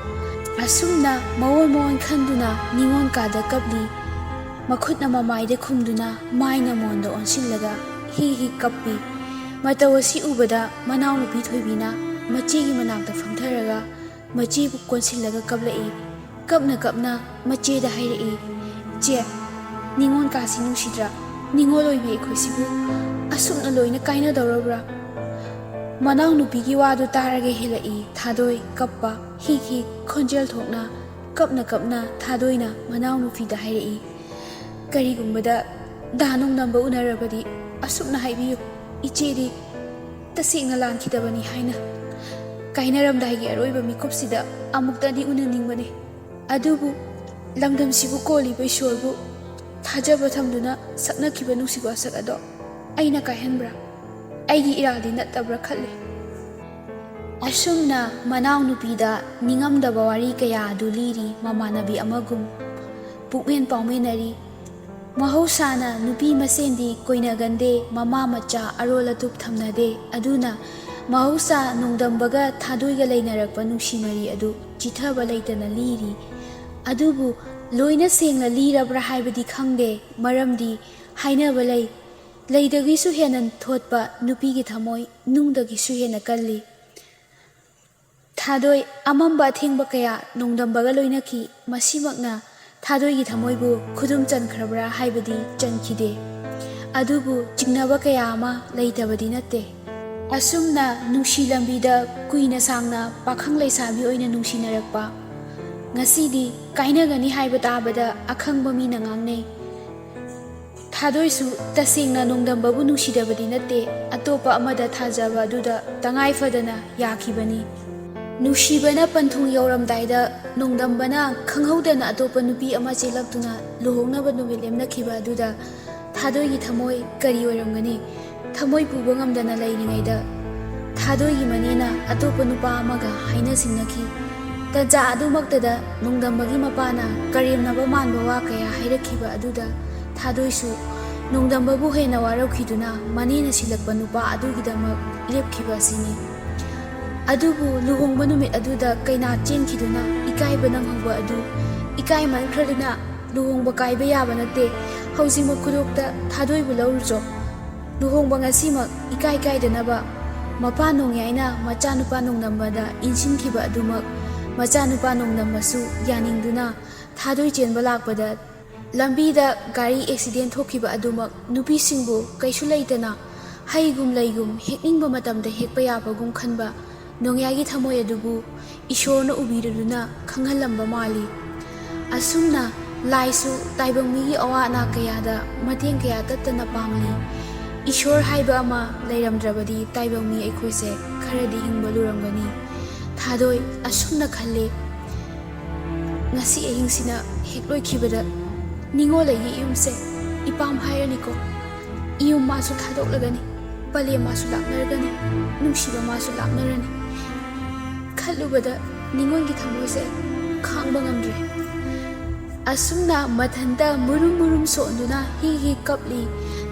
ꯑꯁꯨꯝꯅ ꯃꯑꯣꯟ ꯃꯑꯣꯟ ꯈꯟꯗꯨꯅ ꯅꯤꯉꯣꯜ ꯀꯥꯗ ꯀꯞꯂꯤ꯫ ꯃꯈꯨꯠꯅ ꯃꯃꯥꯏꯗ ꯈꯨꯝꯗꯨꯅ ꯃꯥꯏꯅ ꯃꯣꯟꯗ ꯑꯣꯟꯁꯤꯜꯂꯒ ꯍꯤ ꯍꯤ ꯀꯞꯄꯤ꯫ ꯃꯇꯧ ꯑꯁꯤ ꯎꯕꯗ ꯃꯅꯥꯎꯅꯨꯄꯤ ꯊꯣꯏꯕꯤꯅ ꯃꯆꯦꯒꯤ ꯃꯅꯥꯛꯇ ꯐꯝꯊꯔꯒ ꯃꯆꯦꯕꯨ ꯀꯣꯟꯁꯤꯜꯂꯒ ꯀꯞꯂꯛꯏ꯫ ꯀꯞꯅ ꯀꯞꯅ ꯃꯆꯦꯗ ꯍꯥꯏꯔꯛꯏ, "ꯆꯦ, ꯅꯤꯉꯣꯜ ꯀꯥꯁꯤ ꯅꯨꯡꯁꯤꯗ꯭ꯔꯥ? ꯅꯤꯉꯣꯜ ꯑꯣꯏꯕꯤ ꯑꯩꯈꯣꯏꯁꯤꯕꯨ ꯑꯁꯨꯝꯅ ꯂꯣꯏꯅ ꯀꯥꯏꯅꯗꯧꯔꯕ꯭ꯔꯥ?" ꯃꯅꯥꯎꯅꯨꯄꯤꯒꯤ ꯋꯥꯗꯨ ꯇꯥꯔꯒ ꯍꯦꯜꯂꯛꯏ ꯊꯥꯗꯣꯏ ꯀꯞꯄ, ꯍꯤꯛ ꯍꯤꯛ ꯈꯣꯟꯖꯦꯜ ꯊꯣꯛꯅ ꯀꯞꯅ ꯀꯞꯅ ꯊꯥꯗꯣꯏꯅ ꯃꯅꯥꯎꯅꯨꯄꯤꯗ ꯍꯥꯏꯔꯛꯏ, "ꯀꯔꯤꯒꯨꯝꯕꯗ ꯗꯥ ꯅꯣꯡꯗꯝꯕ ꯎꯅꯔꯕꯗꯤ ꯑꯁꯨꯝꯅ ꯍꯥꯏꯕꯤꯌꯨ, ꯏꯆꯦꯗꯤ ꯇꯁꯦꯡꯅ ꯂꯥꯟꯈꯤꯗꯕꯅꯤ ꯍꯥꯏꯅ꯫ ꯀꯥꯏꯅꯔꯝꯗꯥꯏꯒꯤ ꯑꯔꯣꯏꯕ ꯃꯤꯀꯨꯞꯁꯤꯗ ꯑꯃꯨꯛꯇꯗꯤ ꯎꯅꯅꯤꯡꯕꯅꯤ꯫ ꯑꯗꯨꯕꯨ ꯂꯝꯗꯝꯁꯤꯕꯨ ꯀꯣꯜꯂꯤꯕ ꯏꯁꯣꯔꯕꯨ ꯊꯥꯖꯕ ꯊꯝꯗꯨꯅ ꯁꯛꯅꯈꯤꯕ ꯅꯨꯡꯁꯤꯕ ꯋꯥꯁꯛ ꯑꯗꯣ ꯑꯩꯅ ꯀꯥꯏꯍꯟꯕ꯭ꯔꯥ? ꯑꯩꯒꯤ ꯏꯔꯥꯜꯗꯤ ꯅꯠꯇꯕ꯭ꯔꯥ ꯈꯜꯂꯤ"꯫ ꯑꯁꯨꯝꯅ ꯃꯅꯥꯎꯅꯨꯄꯤꯗ ꯅꯤꯡꯉꯝꯗꯕ ꯋꯥꯔꯤ ꯀꯌꯥ ꯑꯗꯨ ꯂꯤꯔꯤ ꯃꯃꯥꯟꯅꯕꯤ ꯑꯃꯒꯨꯝ꯫ ꯄꯨꯛꯃꯦꯟ ꯄꯥꯎꯃꯦꯟꯅꯔꯤ꯫ ꯃꯍꯧꯁꯥꯅ ꯅꯨꯄꯤ ꯃꯁꯦꯟꯗꯤ ꯀꯣꯏꯅꯒꯟꯗꯦ, ꯃꯃꯥ ꯃꯆꯥ ꯑꯔꯣꯜ ꯑꯇꯨꯞ ꯊꯝꯅꯗꯦ꯫ ꯑꯗꯨꯅ ꯃꯍꯧꯁꯥ ꯅꯣꯡꯗꯝꯕꯒ ꯊꯥꯗꯣꯏꯒ ꯂꯩꯅꯔꯛꯄ ꯅꯨꯡꯁꯤ ꯃꯔꯤ ꯑꯗꯨ ꯆꯤꯊꯕ ꯂꯩꯇꯅ ꯂꯤꯔꯤ꯫ ꯑꯗꯨꯕꯨ ꯂꯣꯏꯅ ꯁꯦꯡꯅ ꯂꯤꯔꯕ꯭ꯔꯥ ꯍꯥꯏꯕꯗꯤ ꯈꯪꯗꯦ, ꯃꯔꯝꯗꯤ ꯍꯥꯏꯅꯕ ꯂꯩ, "ꯂꯩꯗꯒꯤꯁꯨ ꯍꯦꯟꯅ ꯊꯣꯠꯄ ꯅꯨꯄꯤꯒꯤ ꯊꯃꯣꯏ ꯅꯨꯡꯗꯒꯤꯁꯨ ꯍꯦꯟꯅ ꯀꯜꯂꯤ"꯫ ꯊꯥꯗꯣꯏ ꯑꯃꯝꯕ ꯑꯊꯦꯡꯕ ꯀꯌꯥ ꯅꯣꯡꯗꯝꯕꯒ ꯂꯣꯏꯅꯈꯤ꯫ ꯃꯁꯤꯃꯛꯅ ꯊꯥꯗꯣꯏꯒꯤ ꯊꯃꯣꯏꯕꯨ ꯈꯨꯗꯨꯝ ꯆꯟꯈ꯭ꯔꯕ꯭ꯔꯥ ꯍꯥꯏꯕꯗꯤ ꯆꯟꯈꯤꯗꯦ꯫ ꯑꯗꯨꯕꯨ ꯆꯤꯡꯅꯕ ꯀꯌꯥ ꯑꯃ ꯂꯩꯇꯕꯗꯤ ꯅꯠꯇꯦ꯫ ꯑꯁꯨꯝꯅ ꯅꯨꯡꯁꯤ ꯂꯝꯕꯤꯗ ꯀꯨꯏꯅ ꯁꯥꯡꯅ ꯄꯥꯈꯪ ꯂꯩꯁꯥꯕꯤ ꯑꯣꯏꯅ ꯅꯨꯡꯁꯤꯅꯔꯛꯄ, ꯉꯁꯤꯗꯤ ꯀꯥꯏꯅꯒꯅꯤ ꯍꯥꯏꯕ ꯇꯥꯕꯗ ꯑꯈꯪꯕ ꯃꯤꯅ ꯉꯥꯡꯅꯩ꯫ ꯊꯥꯗꯣꯏꯁꯨ ꯇꯁꯦꯡꯅ ꯅꯣꯡꯗꯝꯕꯕꯨ ꯅꯨꯡꯁꯤꯗꯕꯗꯤ ꯅꯠꯇꯦ, ꯑꯇꯣꯞꯄ ꯑꯃꯗ ꯊꯥꯖꯕ ꯑꯗꯨꯗ ꯇꯉꯥꯏ ꯐꯗꯅ ꯌꯥꯈꯤꯕꯅꯤ꯫ ꯅꯨꯡꯁꯤꯕꯅ ꯄꯟꯊꯨꯡ ꯌꯧꯔꯝꯗꯥꯏꯗ ꯅꯣꯡꯗꯝꯕꯅ ꯈꯪꯍꯧꯗꯅ ꯑꯇꯣꯞꯄ ꯅꯨꯄꯤ ꯑꯃ ꯆꯦꯜꯂꯛꯇꯨꯅ ꯂꯨꯍꯣꯡꯅꯕ ꯅꯨꯃꯤꯠ ꯂꯦꯞꯅꯈꯤꯕ ꯑꯗꯨꯗ ꯊꯥꯗꯣꯏꯒꯤ ꯊꯃꯣꯏ ꯀꯔꯤ ꯑꯣꯏꯔꯝꯒꯅꯤ? ꯊꯃꯣꯏ ꯄꯨꯕ ꯉꯝꯗꯅ ꯂꯩꯔꯤꯉꯩꯗ ꯊꯥꯗꯣꯏꯒꯤ ꯃꯅꯦꯅ ꯑꯇꯣꯞꯄ ꯅꯨꯄꯥ ꯑꯃꯒ ꯍꯥꯏꯅ ꯁꯤꯡꯅꯈꯤ꯫ ꯇꯟꯖꯥ ꯑꯗꯨꯃꯛꯇꯗ ꯅꯣꯡꯗꯝꯕꯒꯤ ꯃꯄꯥꯅ ꯀꯔꯦꯝꯅꯕ ꯃꯥꯟꯕ ꯋꯥ ꯀꯌꯥ ꯍꯥꯏꯔꯛꯈꯤꯕ ꯑꯗꯨꯗ ꯊꯥꯗꯣꯏꯁꯨ ꯅꯣꯡꯗꯝꯕꯕꯨ ꯍꯦꯟꯅ ꯋꯥꯔꯧꯈꯤꯗꯨꯅ ꯃꯅꯦꯅ ꯁꯤꯜꯂꯛꯄ ꯅꯨꯄꯥ ꯑꯗꯨꯒꯤꯗꯃꯛ ꯂꯦꯞꯈꯤꯕ ꯑꯁꯤꯅꯤ꯫ ꯑꯗꯨꯕꯨ ꯂꯨꯍꯣꯡꯕ ꯅꯨꯃꯤꯠ ꯑꯗꯨꯗ ꯀꯩꯅꯥ ꯆꯦꯟꯈꯤꯗꯨꯅ ꯏꯀꯥꯏꯕ ꯅꯪꯍꯧꯕ ꯑꯗꯨ ꯏꯀꯥꯏꯃꯟꯈ꯭ꯔꯗꯨꯅ ꯂꯨꯍꯣꯡꯕ ꯀꯥꯏꯕ ꯌꯥꯕ ꯅꯠꯇꯦ꯫ ꯍꯧꯖꯤꯛꯃꯛ ꯈꯨꯗꯣꯞꯇ ꯊꯥꯗꯣꯏꯕꯨ ꯂꯧꯔꯨꯆꯣ꯫ ꯂꯨꯍꯣꯡꯕ ꯉꯁꯤꯃꯛ ꯏꯀꯥꯏ ꯀꯥꯏꯗꯅꯕ꯫ ꯃꯄꯥ ꯅꯣꯡꯌꯥꯏꯅ ꯃꯆꯥꯅꯨꯄꯥ ꯅꯣꯡꯗꯝꯕꯗ ꯏꯟꯁꯤꯟꯈꯤꯕ ꯑꯗꯨꯃꯛ ꯃꯆꯥꯅꯨꯄꯥ ꯅꯣꯡꯗꯝꯕꯁꯨ ꯌꯥꯅꯤꯡꯗꯨꯅ ꯊꯥꯗꯣꯏ ꯆꯦꯟꯕ ꯂꯥꯛꯄꯗ ꯂꯝꯕꯤꯗ ꯒꯥꯔꯤ ꯑꯦꯛꯁꯤꯗꯦꯟ ꯊꯣꯛꯈꯤꯕ ꯑꯗꯨꯃꯛ ꯅꯨꯄꯤꯁꯤꯡꯕꯨ ꯀꯩꯁꯨ ꯂꯩꯇꯅ ꯍꯩꯒꯨꯝ ꯂꯩꯒꯨꯝ ꯍꯦꯛꯅꯤꯡꯕ ꯃꯇꯝꯗ ꯍꯦꯛꯄ ꯌꯥꯕꯒꯨꯝ ꯈꯟꯕ ꯅꯣꯡꯌꯥꯏꯒꯤ ꯊꯃꯣꯏ ꯑꯗꯨꯕꯨ ꯏꯁꯣꯔꯅ ꯎꯕꯤꯔꯗꯨꯅ ꯈꯪꯍꯜꯂꯝꯕ ꯃꯥꯜꯂꯤ꯫ ꯑꯁꯨꯝꯅ ꯂꯥꯏꯁꯨ ꯇꯥꯏꯕꯪ ꯃꯤꯒꯤ ꯑꯋꯥ ꯑꯅꯥ ꯀꯌꯥꯗ ꯃꯇꯦꯡ ꯀꯌꯥ ꯇꯠꯇꯅ ꯄꯥꯡꯂꯤ꯫ ꯏꯁꯣꯔ ꯍꯥꯏꯕ ꯑꯃ ꯂꯩꯔꯝꯗ꯭ꯔꯕꯗꯤ ꯇꯥꯏꯕꯪ ꯃꯤ ꯑꯩꯈꯣꯏꯁꯦ ꯈꯔꯗꯤ ꯍꯤꯡꯕ ꯂꯨꯔꯝꯒꯅꯤ꯫ ꯊꯥꯗꯣꯏ ꯑꯁꯨꯝꯅ ꯈꯜꯂꯤ, "ꯉꯁꯤ ꯑꯍꯤꯡꯁꯤꯅ ꯍꯦꯛ ꯂꯣꯏꯈꯤꯕꯗ ꯅꯤꯉꯣꯜ ꯑꯩꯒꯤ ꯌꯨꯝꯁꯦ ꯏꯄꯥꯝ ꯍꯥꯏꯔꯅꯤꯀꯣ꯫ ꯏꯌꯨꯝ ꯃꯥꯁꯨ ꯊꯥꯗꯣꯛꯂꯒꯅꯤ, ꯄꯂꯦꯝ ꯃꯥꯁꯨ ꯂꯥꯞꯅꯔꯒꯅꯤ, ꯅꯨꯡꯁꯤꯕ ꯃꯥꯁꯨ ꯂꯥꯞꯅꯔꯅꯤ꯫ ꯈꯜꯂꯨꯕꯗ ꯅꯤꯉꯣꯜꯒꯤ ꯊꯃꯣꯏꯁꯦ ꯈꯥꯡꯕ ꯉꯝꯗ꯭ꯔꯦ꯫ ꯑꯁꯨꯝꯅ ꯃꯊꯟꯇ ꯃꯨꯔꯨꯝ ꯃꯨꯔꯨꯝ ꯁꯣꯟꯗꯨꯅ ꯍꯤ ꯍꯤ ꯀꯞꯂꯤ꯫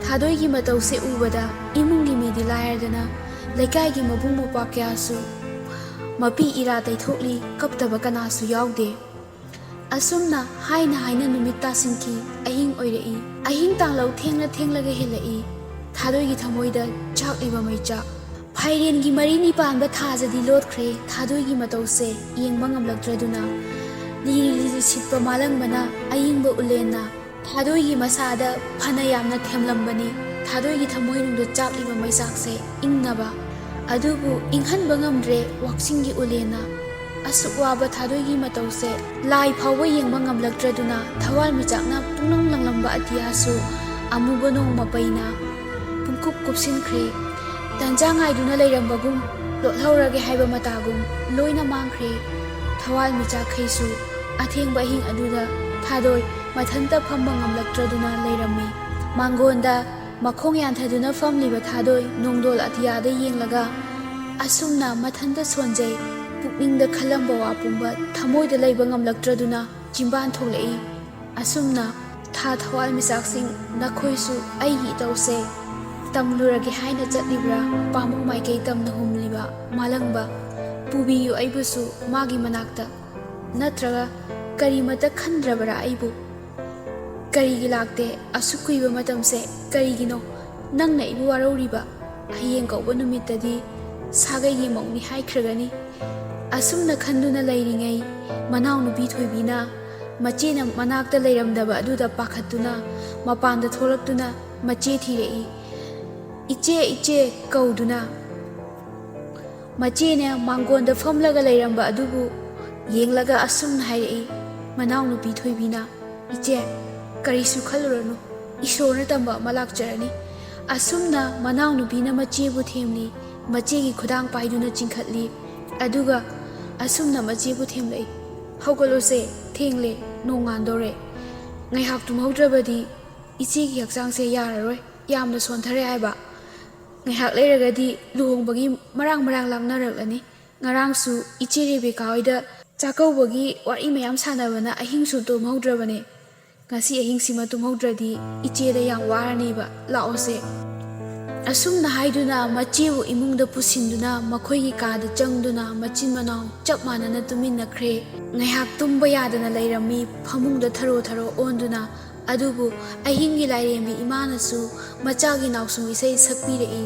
ꯊꯥꯗꯣꯏꯒꯤ ꯃꯇꯧꯁꯦ ꯎꯕꯗ ꯏꯃꯨꯡꯒꯤ ꯃꯤꯗꯤ ꯂꯥꯏꯔꯗꯅ, ꯂꯩꯀꯥꯏꯒꯤ ꯃꯕꯨꯡ ꯃꯧꯄ꯭ꯋꯥ ꯀꯌꯥꯁꯨ ꯃꯄꯤ ꯏꯔꯥ ꯇꯩꯊꯣꯛꯂꯤ, ꯀꯞꯇꯕ ꯀꯅꯥꯁꯨ ꯌꯥꯎꯗꯦ꯫ ꯑꯁꯨꯝꯅ ꯍꯥꯏꯅ ꯍꯥꯏꯅ ꯅꯨꯃꯤꯠ ꯇꯥꯁꯤꯟꯈꯤ꯫ ꯑꯍꯤꯡ ꯑꯣꯏꯔꯛꯏ꯫ ꯑꯍꯤꯡ ꯇꯥꯡꯂꯧ ꯊꯦꯡꯂ ꯊꯦꯡꯂꯒ ꯍꯦꯜꯂꯛꯏ꯫ ꯊꯥꯗꯣꯏꯒꯤ ꯊꯃꯣꯏꯗ ꯆꯥꯛꯂꯤꯕ ꯃꯩꯆꯥꯛ꯫ ꯐꯥꯏꯔꯦꯟꯒꯤ ꯃꯔꯤꯅꯤ ꯄꯥꯟꯕ ꯊꯥꯖꯗꯤ ꯂꯣꯠꯈ꯭ꯔꯦ꯫ ꯊꯥꯗꯣꯏꯒꯤ ꯃꯇꯧꯁꯦ ꯌꯦꯡꯕ ꯉꯝꯂꯛꯇ꯭ꯔꯗꯨꯅ, ꯂꯤꯔꯤ ꯂꯤꯔꯤ ꯁꯤꯠꯄ ꯃꯥꯂꯪꯕꯅ ꯑꯏꯪꯕ ꯎꯂꯦꯟꯅ ꯊꯥꯗꯣꯏꯒꯤ ꯃꯁꯥꯗ ꯐꯅ ꯌꯥꯝꯅ ꯊꯦꯝꯂꯝꯕꯅꯤ꯫ ꯊꯥꯗꯣꯏꯒꯤ ꯊꯃꯣꯏꯅꯨꯡꯗ ꯆꯥꯛꯂꯤꯕ ꯃꯩꯆꯥꯛꯁꯦ ꯏꯪꯅꯕ꯫ ꯑꯗꯨꯕꯨ ꯏꯪꯍꯟꯕ ꯉꯝꯗ꯭ꯔꯦ ꯋꯥꯛꯆꯤꯡꯒꯤ ꯎꯂꯦꯟꯅ꯫ ꯑꯁꯨꯛ ꯋꯥꯕ ꯊꯥꯗꯣꯏꯒꯤ ꯃꯇꯧꯁꯦ ꯂꯥꯏ ꯐꯥꯎꯕ ꯌꯦꯡꯕ ꯉꯝꯂꯛꯇ꯭ꯔꯗꯨꯅ ꯊꯋꯥꯟꯃꯤꯆꯥꯛꯅ ꯄꯨꯡꯂꯪ ꯂꯪꯂꯝꯕ ꯑꯇꯤꯌꯥꯁꯨ ꯑꯃꯨꯕ ꯅꯣꯡ ꯃꯄꯩꯅ ꯄꯨꯡꯀꯨꯞ ꯀꯨꯞꯁꯤꯟꯈ꯭ꯔꯦ꯫ ꯇꯟꯖꯥ ꯉꯥꯏꯗꯨꯅ ꯂꯩꯔꯝꯕꯒꯨꯝ, ꯂꯣꯠꯍꯧꯔꯒꯦ ꯍꯥꯏꯕ ꯃꯇꯥꯒꯨꯝ, ꯂꯣꯏꯅ ꯃꯥꯡꯈ꯭ꯔꯦ꯫ ꯊꯋꯥꯟꯃꯤꯆꯥꯛꯈꯩꯁꯨ ꯑꯊꯦꯡꯕ ꯑꯍꯤꯡ ꯑꯗꯨꯗ ꯊꯥꯗꯣꯏ ꯃꯊꯟꯇ ꯐꯝꯕ ꯉꯝꯂꯛꯇ꯭ꯔꯗꯨꯅ ꯂꯩꯔꯝꯃꯤ꯫ ꯃꯥꯡꯒꯣꯟꯗ ꯃꯈꯣꯡ ꯌꯥꯟꯊꯗꯨꯅ ꯐꯝꯂꯤꯕ ꯊꯥꯗꯣꯏ ꯅꯣꯡꯗꯣꯜ ꯑꯇꯤꯌꯥꯗ ꯌꯦꯡꯂꯒ ꯑꯁꯨꯝꯅ ꯃꯊꯟꯇ ꯁꯣꯟꯖꯩ꯫ ꯄꯨꯛꯅꯤꯡꯗ ꯈꯜꯂꯝꯕ ꯋꯥ ꯄꯨꯝꯕ ꯊꯃꯣꯏꯗ ꯂꯩꯕ ꯉꯝꯂꯛꯇ꯭ꯔꯗꯨꯅ ꯆꯤꯝꯕꯥꯟ ꯊꯣꯛꯂꯛꯏ꯫ ꯑꯁꯨꯝꯅ ꯊꯥ ꯊꯋꯥꯟꯃꯤꯆꯥꯛꯁꯤꯡ, ꯅꯈꯣꯏꯁꯨ ꯑꯩꯒꯤ ꯏꯇꯧꯁꯦ ꯇꯝꯂꯨꯔꯒꯦ ꯍꯥꯏꯅ ꯆꯠꯂꯤꯕ꯭ꯔꯥ? ꯄꯥꯝꯕꯣꯝ ꯃꯥꯏꯀꯩ ꯇꯝꯅ ꯍꯨꯝꯂꯤꯕ ꯃꯥꯂꯪꯕ, ꯄꯨꯕꯤꯌꯨ ꯑꯩꯕꯨꯁꯨ ꯃꯥꯒꯤ ꯃꯅꯥꯛꯇ꯫ ꯅꯠꯇ꯭ꯔꯒ ꯀꯔꯤꯃꯠꯇ ꯈꯟꯗ꯭ꯔꯕꯔꯥ ꯑꯩꯕꯨ? ꯀꯔꯤꯒꯤ ꯂꯥꯛꯇꯦ ꯑꯁꯨꯛ ꯀꯨꯏꯕ ꯃꯇꯝꯁꯦ? ꯀꯔꯤꯒꯤꯅꯣ? ꯅꯪꯅ ꯑꯩꯕꯨ ꯋꯥꯔꯧꯔꯤꯕ? ꯍꯌꯦꯡ ꯀꯧꯕ ꯅꯨꯃꯤꯠꯇꯗꯤ ꯁꯥꯒꯩꯒꯤ ꯃꯧꯅꯤ ꯍꯥꯏꯈ꯭ꯔꯒꯅꯤ꯫ ꯑꯁꯨꯝꯅ ꯈꯟꯗꯨꯅ ꯂꯩꯔꯤꯉꯩ, ꯃꯅꯥꯎꯅꯨꯄꯤ ꯊꯣꯏꯕꯤꯅ ꯃꯆꯦꯅ ꯃꯅꯥꯛꯇ ꯂꯩꯔꯝꯗꯕ ꯑꯗꯨꯗ ꯄꯥꯈꯠꯇꯨꯅ ꯃꯄꯥꯟꯗ ꯊꯣꯛꯂꯛꯇꯨꯅ ꯃꯆꯦ ꯊꯤꯔꯛꯏ꯫ "ꯏꯆꯦ, ꯏꯆꯦ" ꯀꯧꯗꯨꯅ꯫ ꯃꯆꯦꯅ ꯃꯥꯡꯒꯣꯟꯗ ꯐꯝꯂꯒ ꯂꯩꯔꯝꯕ ꯑꯗꯨꯕꯨ ꯌꯦꯡꯂꯒ ꯑꯁꯨꯝꯅ ꯍꯥꯏꯔꯛꯏ, ꯃꯅꯥꯎꯅꯨꯄꯤ ꯊꯣꯏꯕꯤꯅ, "ꯏꯆꯦ, ꯀꯔꯤꯁꯨ ꯈꯜꯂꯨꯔꯅꯨ, ꯏꯁꯣꯔꯅ ꯇꯝꯕ ꯑꯃ ꯂꯥꯛꯆꯔꯅꯤ"꯫ ꯑꯁꯨꯝꯅ ꯃꯅꯥꯎꯅꯨꯄꯤꯅ ꯃꯆꯦꯕꯨ ꯊꯦꯝꯂꯤ, ꯃꯆꯦꯒꯤ ꯈꯨꯗꯥꯡ ꯄꯥꯏꯗꯨꯅ ꯆꯤꯡꯈꯠꯂꯤ, ꯑꯗꯨꯒ ꯑꯁꯨꯝꯅ ꯃꯆꯦꯕꯨ ꯊꯦꯝꯂꯛꯏ, "ꯍꯧꯒꯠꯂꯣꯁꯦ, ꯊꯦꯡꯂꯦ, ꯅꯣꯡꯉꯥꯟꯗꯧꯔꯦ꯫ ꯉꯥꯏꯍꯥꯛ ꯇꯨꯝꯍꯧꯗ꯭ꯔꯕꯗꯤ ꯏꯆꯦꯒꯤ ꯍꯛꯆꯥꯡꯁꯦ ꯌꯥꯔꯔꯣꯏ, ꯌꯥꯝꯅ ꯁꯣꯟꯊꯔꯦ ꯍꯥꯏꯕ꯫ ꯉꯥꯏꯍꯥꯛ ꯂꯩꯔꯒꯗꯤ ꯂꯨꯍꯣꯡꯕꯒꯤ ꯃꯔꯥꯡ ꯃꯔꯥꯡ ꯂꯥꯡꯅꯔꯛꯂꯅꯤ"꯫ ꯉꯔꯥꯡꯁꯨ ꯏꯆꯦ ꯔꯦꯕꯤꯀꯥ ꯍꯣꯏꯗ ꯆꯥꯛꯀꯧꯕꯒꯤ ꯋꯥꯔꯤ ꯃꯌꯥꯝ ꯁꯥꯟꯅꯕꯅ ꯑꯍꯤꯡꯁꯨ ꯇꯨꯝꯍꯧꯗ꯭ꯔꯕꯅꯦ꯫ ꯉꯁꯤ ꯑꯍꯤꯡꯁꯤꯃ ꯇꯨꯝꯍꯧꯗ꯭ꯔꯗꯤ ꯏꯆꯦꯗ ꯌꯥꯝ ꯋꯥꯔꯅꯦꯕ꯫ ꯂꯥꯛꯑꯣꯁꯦ꯫ ꯑꯁꯨꯝꯅ ꯍꯥꯏꯗꯨꯅ ꯃꯆꯦꯕꯨ ꯏꯃꯨꯡꯗ ꯄꯨꯁꯤꯟꯗꯨꯅ ꯃꯈꯣꯏꯒꯤ ꯀꯥꯗ ꯆꯪꯗꯨꯅ ꯃꯆꯤꯟ ꯃꯅꯥꯎ ꯆꯞ ꯃꯥꯟꯅꯅ ꯇꯨꯃꯤꯟꯅꯈ꯭ꯔꯦ꯫ ꯉꯥꯏꯍꯥꯛ ꯇꯨꯝꯕ ꯌꯥꯗꯅ ꯂꯩꯔꯝꯃꯤ ꯐꯃꯨꯡꯗ ꯊꯔꯣ ꯊꯔꯣ ꯑꯣꯟꯗꯨꯅ꯫ ꯑꯗꯨꯕꯨ ꯑꯍꯤꯡꯒꯤ ꯂꯥꯏꯔꯦꯝꯕꯤ ꯏꯃꯥꯅꯁꯨ ꯃꯆꯥꯒꯤ ꯅꯥꯎꯁꯨꯝ ꯏꯁꯩ ꯁꯛꯄꯤꯔꯛꯏ꯫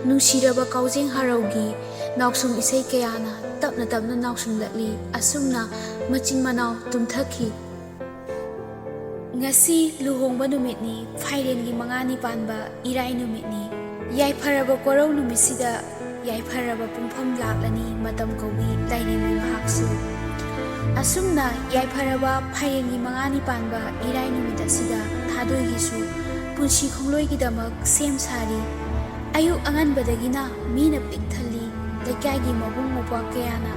ꯅꯨꯡꯁꯤꯔꯕ ꯀꯥꯎꯖꯦꯡ ꯍꯔꯥꯎꯒꯤ ꯅꯥꯎꯁꯨꯝ ꯏꯁꯩ ꯀꯌꯥꯅ ꯇꯞꯅ ꯇꯞꯅ ꯅꯥꯎꯁꯨꯝꯂꯛꯂꯤ꯫ ꯑꯁꯨꯝꯅ ꯃꯆꯤꯟ ꯃꯅꯥꯎ ꯇꯨꯝꯊꯈꯤ꯫ ꯉꯁꯤ ꯂꯨꯍꯣꯡꯕ ꯅꯨꯃꯤꯠꯅꯤ, ꯐꯥꯏꯔꯦꯟꯒꯤ ꯃꯉꯥꯅꯤ ꯄꯥꯟꯕ ꯏꯔꯥꯏ ꯅꯨꯃꯤꯠꯅꯤ꯫ ꯌꯥꯏꯐꯔꯕ ꯀꯣꯔꯧ ꯅꯨꯃꯤꯠꯁꯤꯗ ꯌꯥꯏꯐꯔꯕ ꯄꯨꯡꯐꯝ ꯂꯥꯛꯂꯅꯤ ꯃꯇꯝ ꯀꯧꯕꯤ ꯂꯥꯏꯔꯦꯝꯕꯤ ꯃꯍꯥꯛꯁꯨ꯫ ꯑꯁꯨꯝꯅ ꯌꯥꯏꯐꯔꯕ ꯐꯥꯏꯔꯦꯟꯒꯤ ꯃꯉꯥꯅꯤ ꯄꯥꯟꯕ ꯏꯔꯥꯏ ꯅꯨꯃꯤꯠ ꯑꯁꯤꯗ ꯊꯥꯗꯣꯏꯒꯤꯁꯨ ꯄꯨꯟꯁꯤ ꯈꯣꯡꯂꯣꯏꯒꯤꯗꯃꯛ ꯁꯦꯝ ꯁꯥꯔꯤ꯫ ꯑꯌꯨꯛ ꯑꯉꯟꯕꯗꯒꯤꯅ ꯃꯤꯅ ꯄꯤꯛ ꯊꯜꯂꯤ꯫ ꯂꯩꯀꯥꯏꯒꯤ ꯃꯕꯨꯡ ꯃꯧꯄ꯭ꯋꯥ ꯀꯌꯥꯅ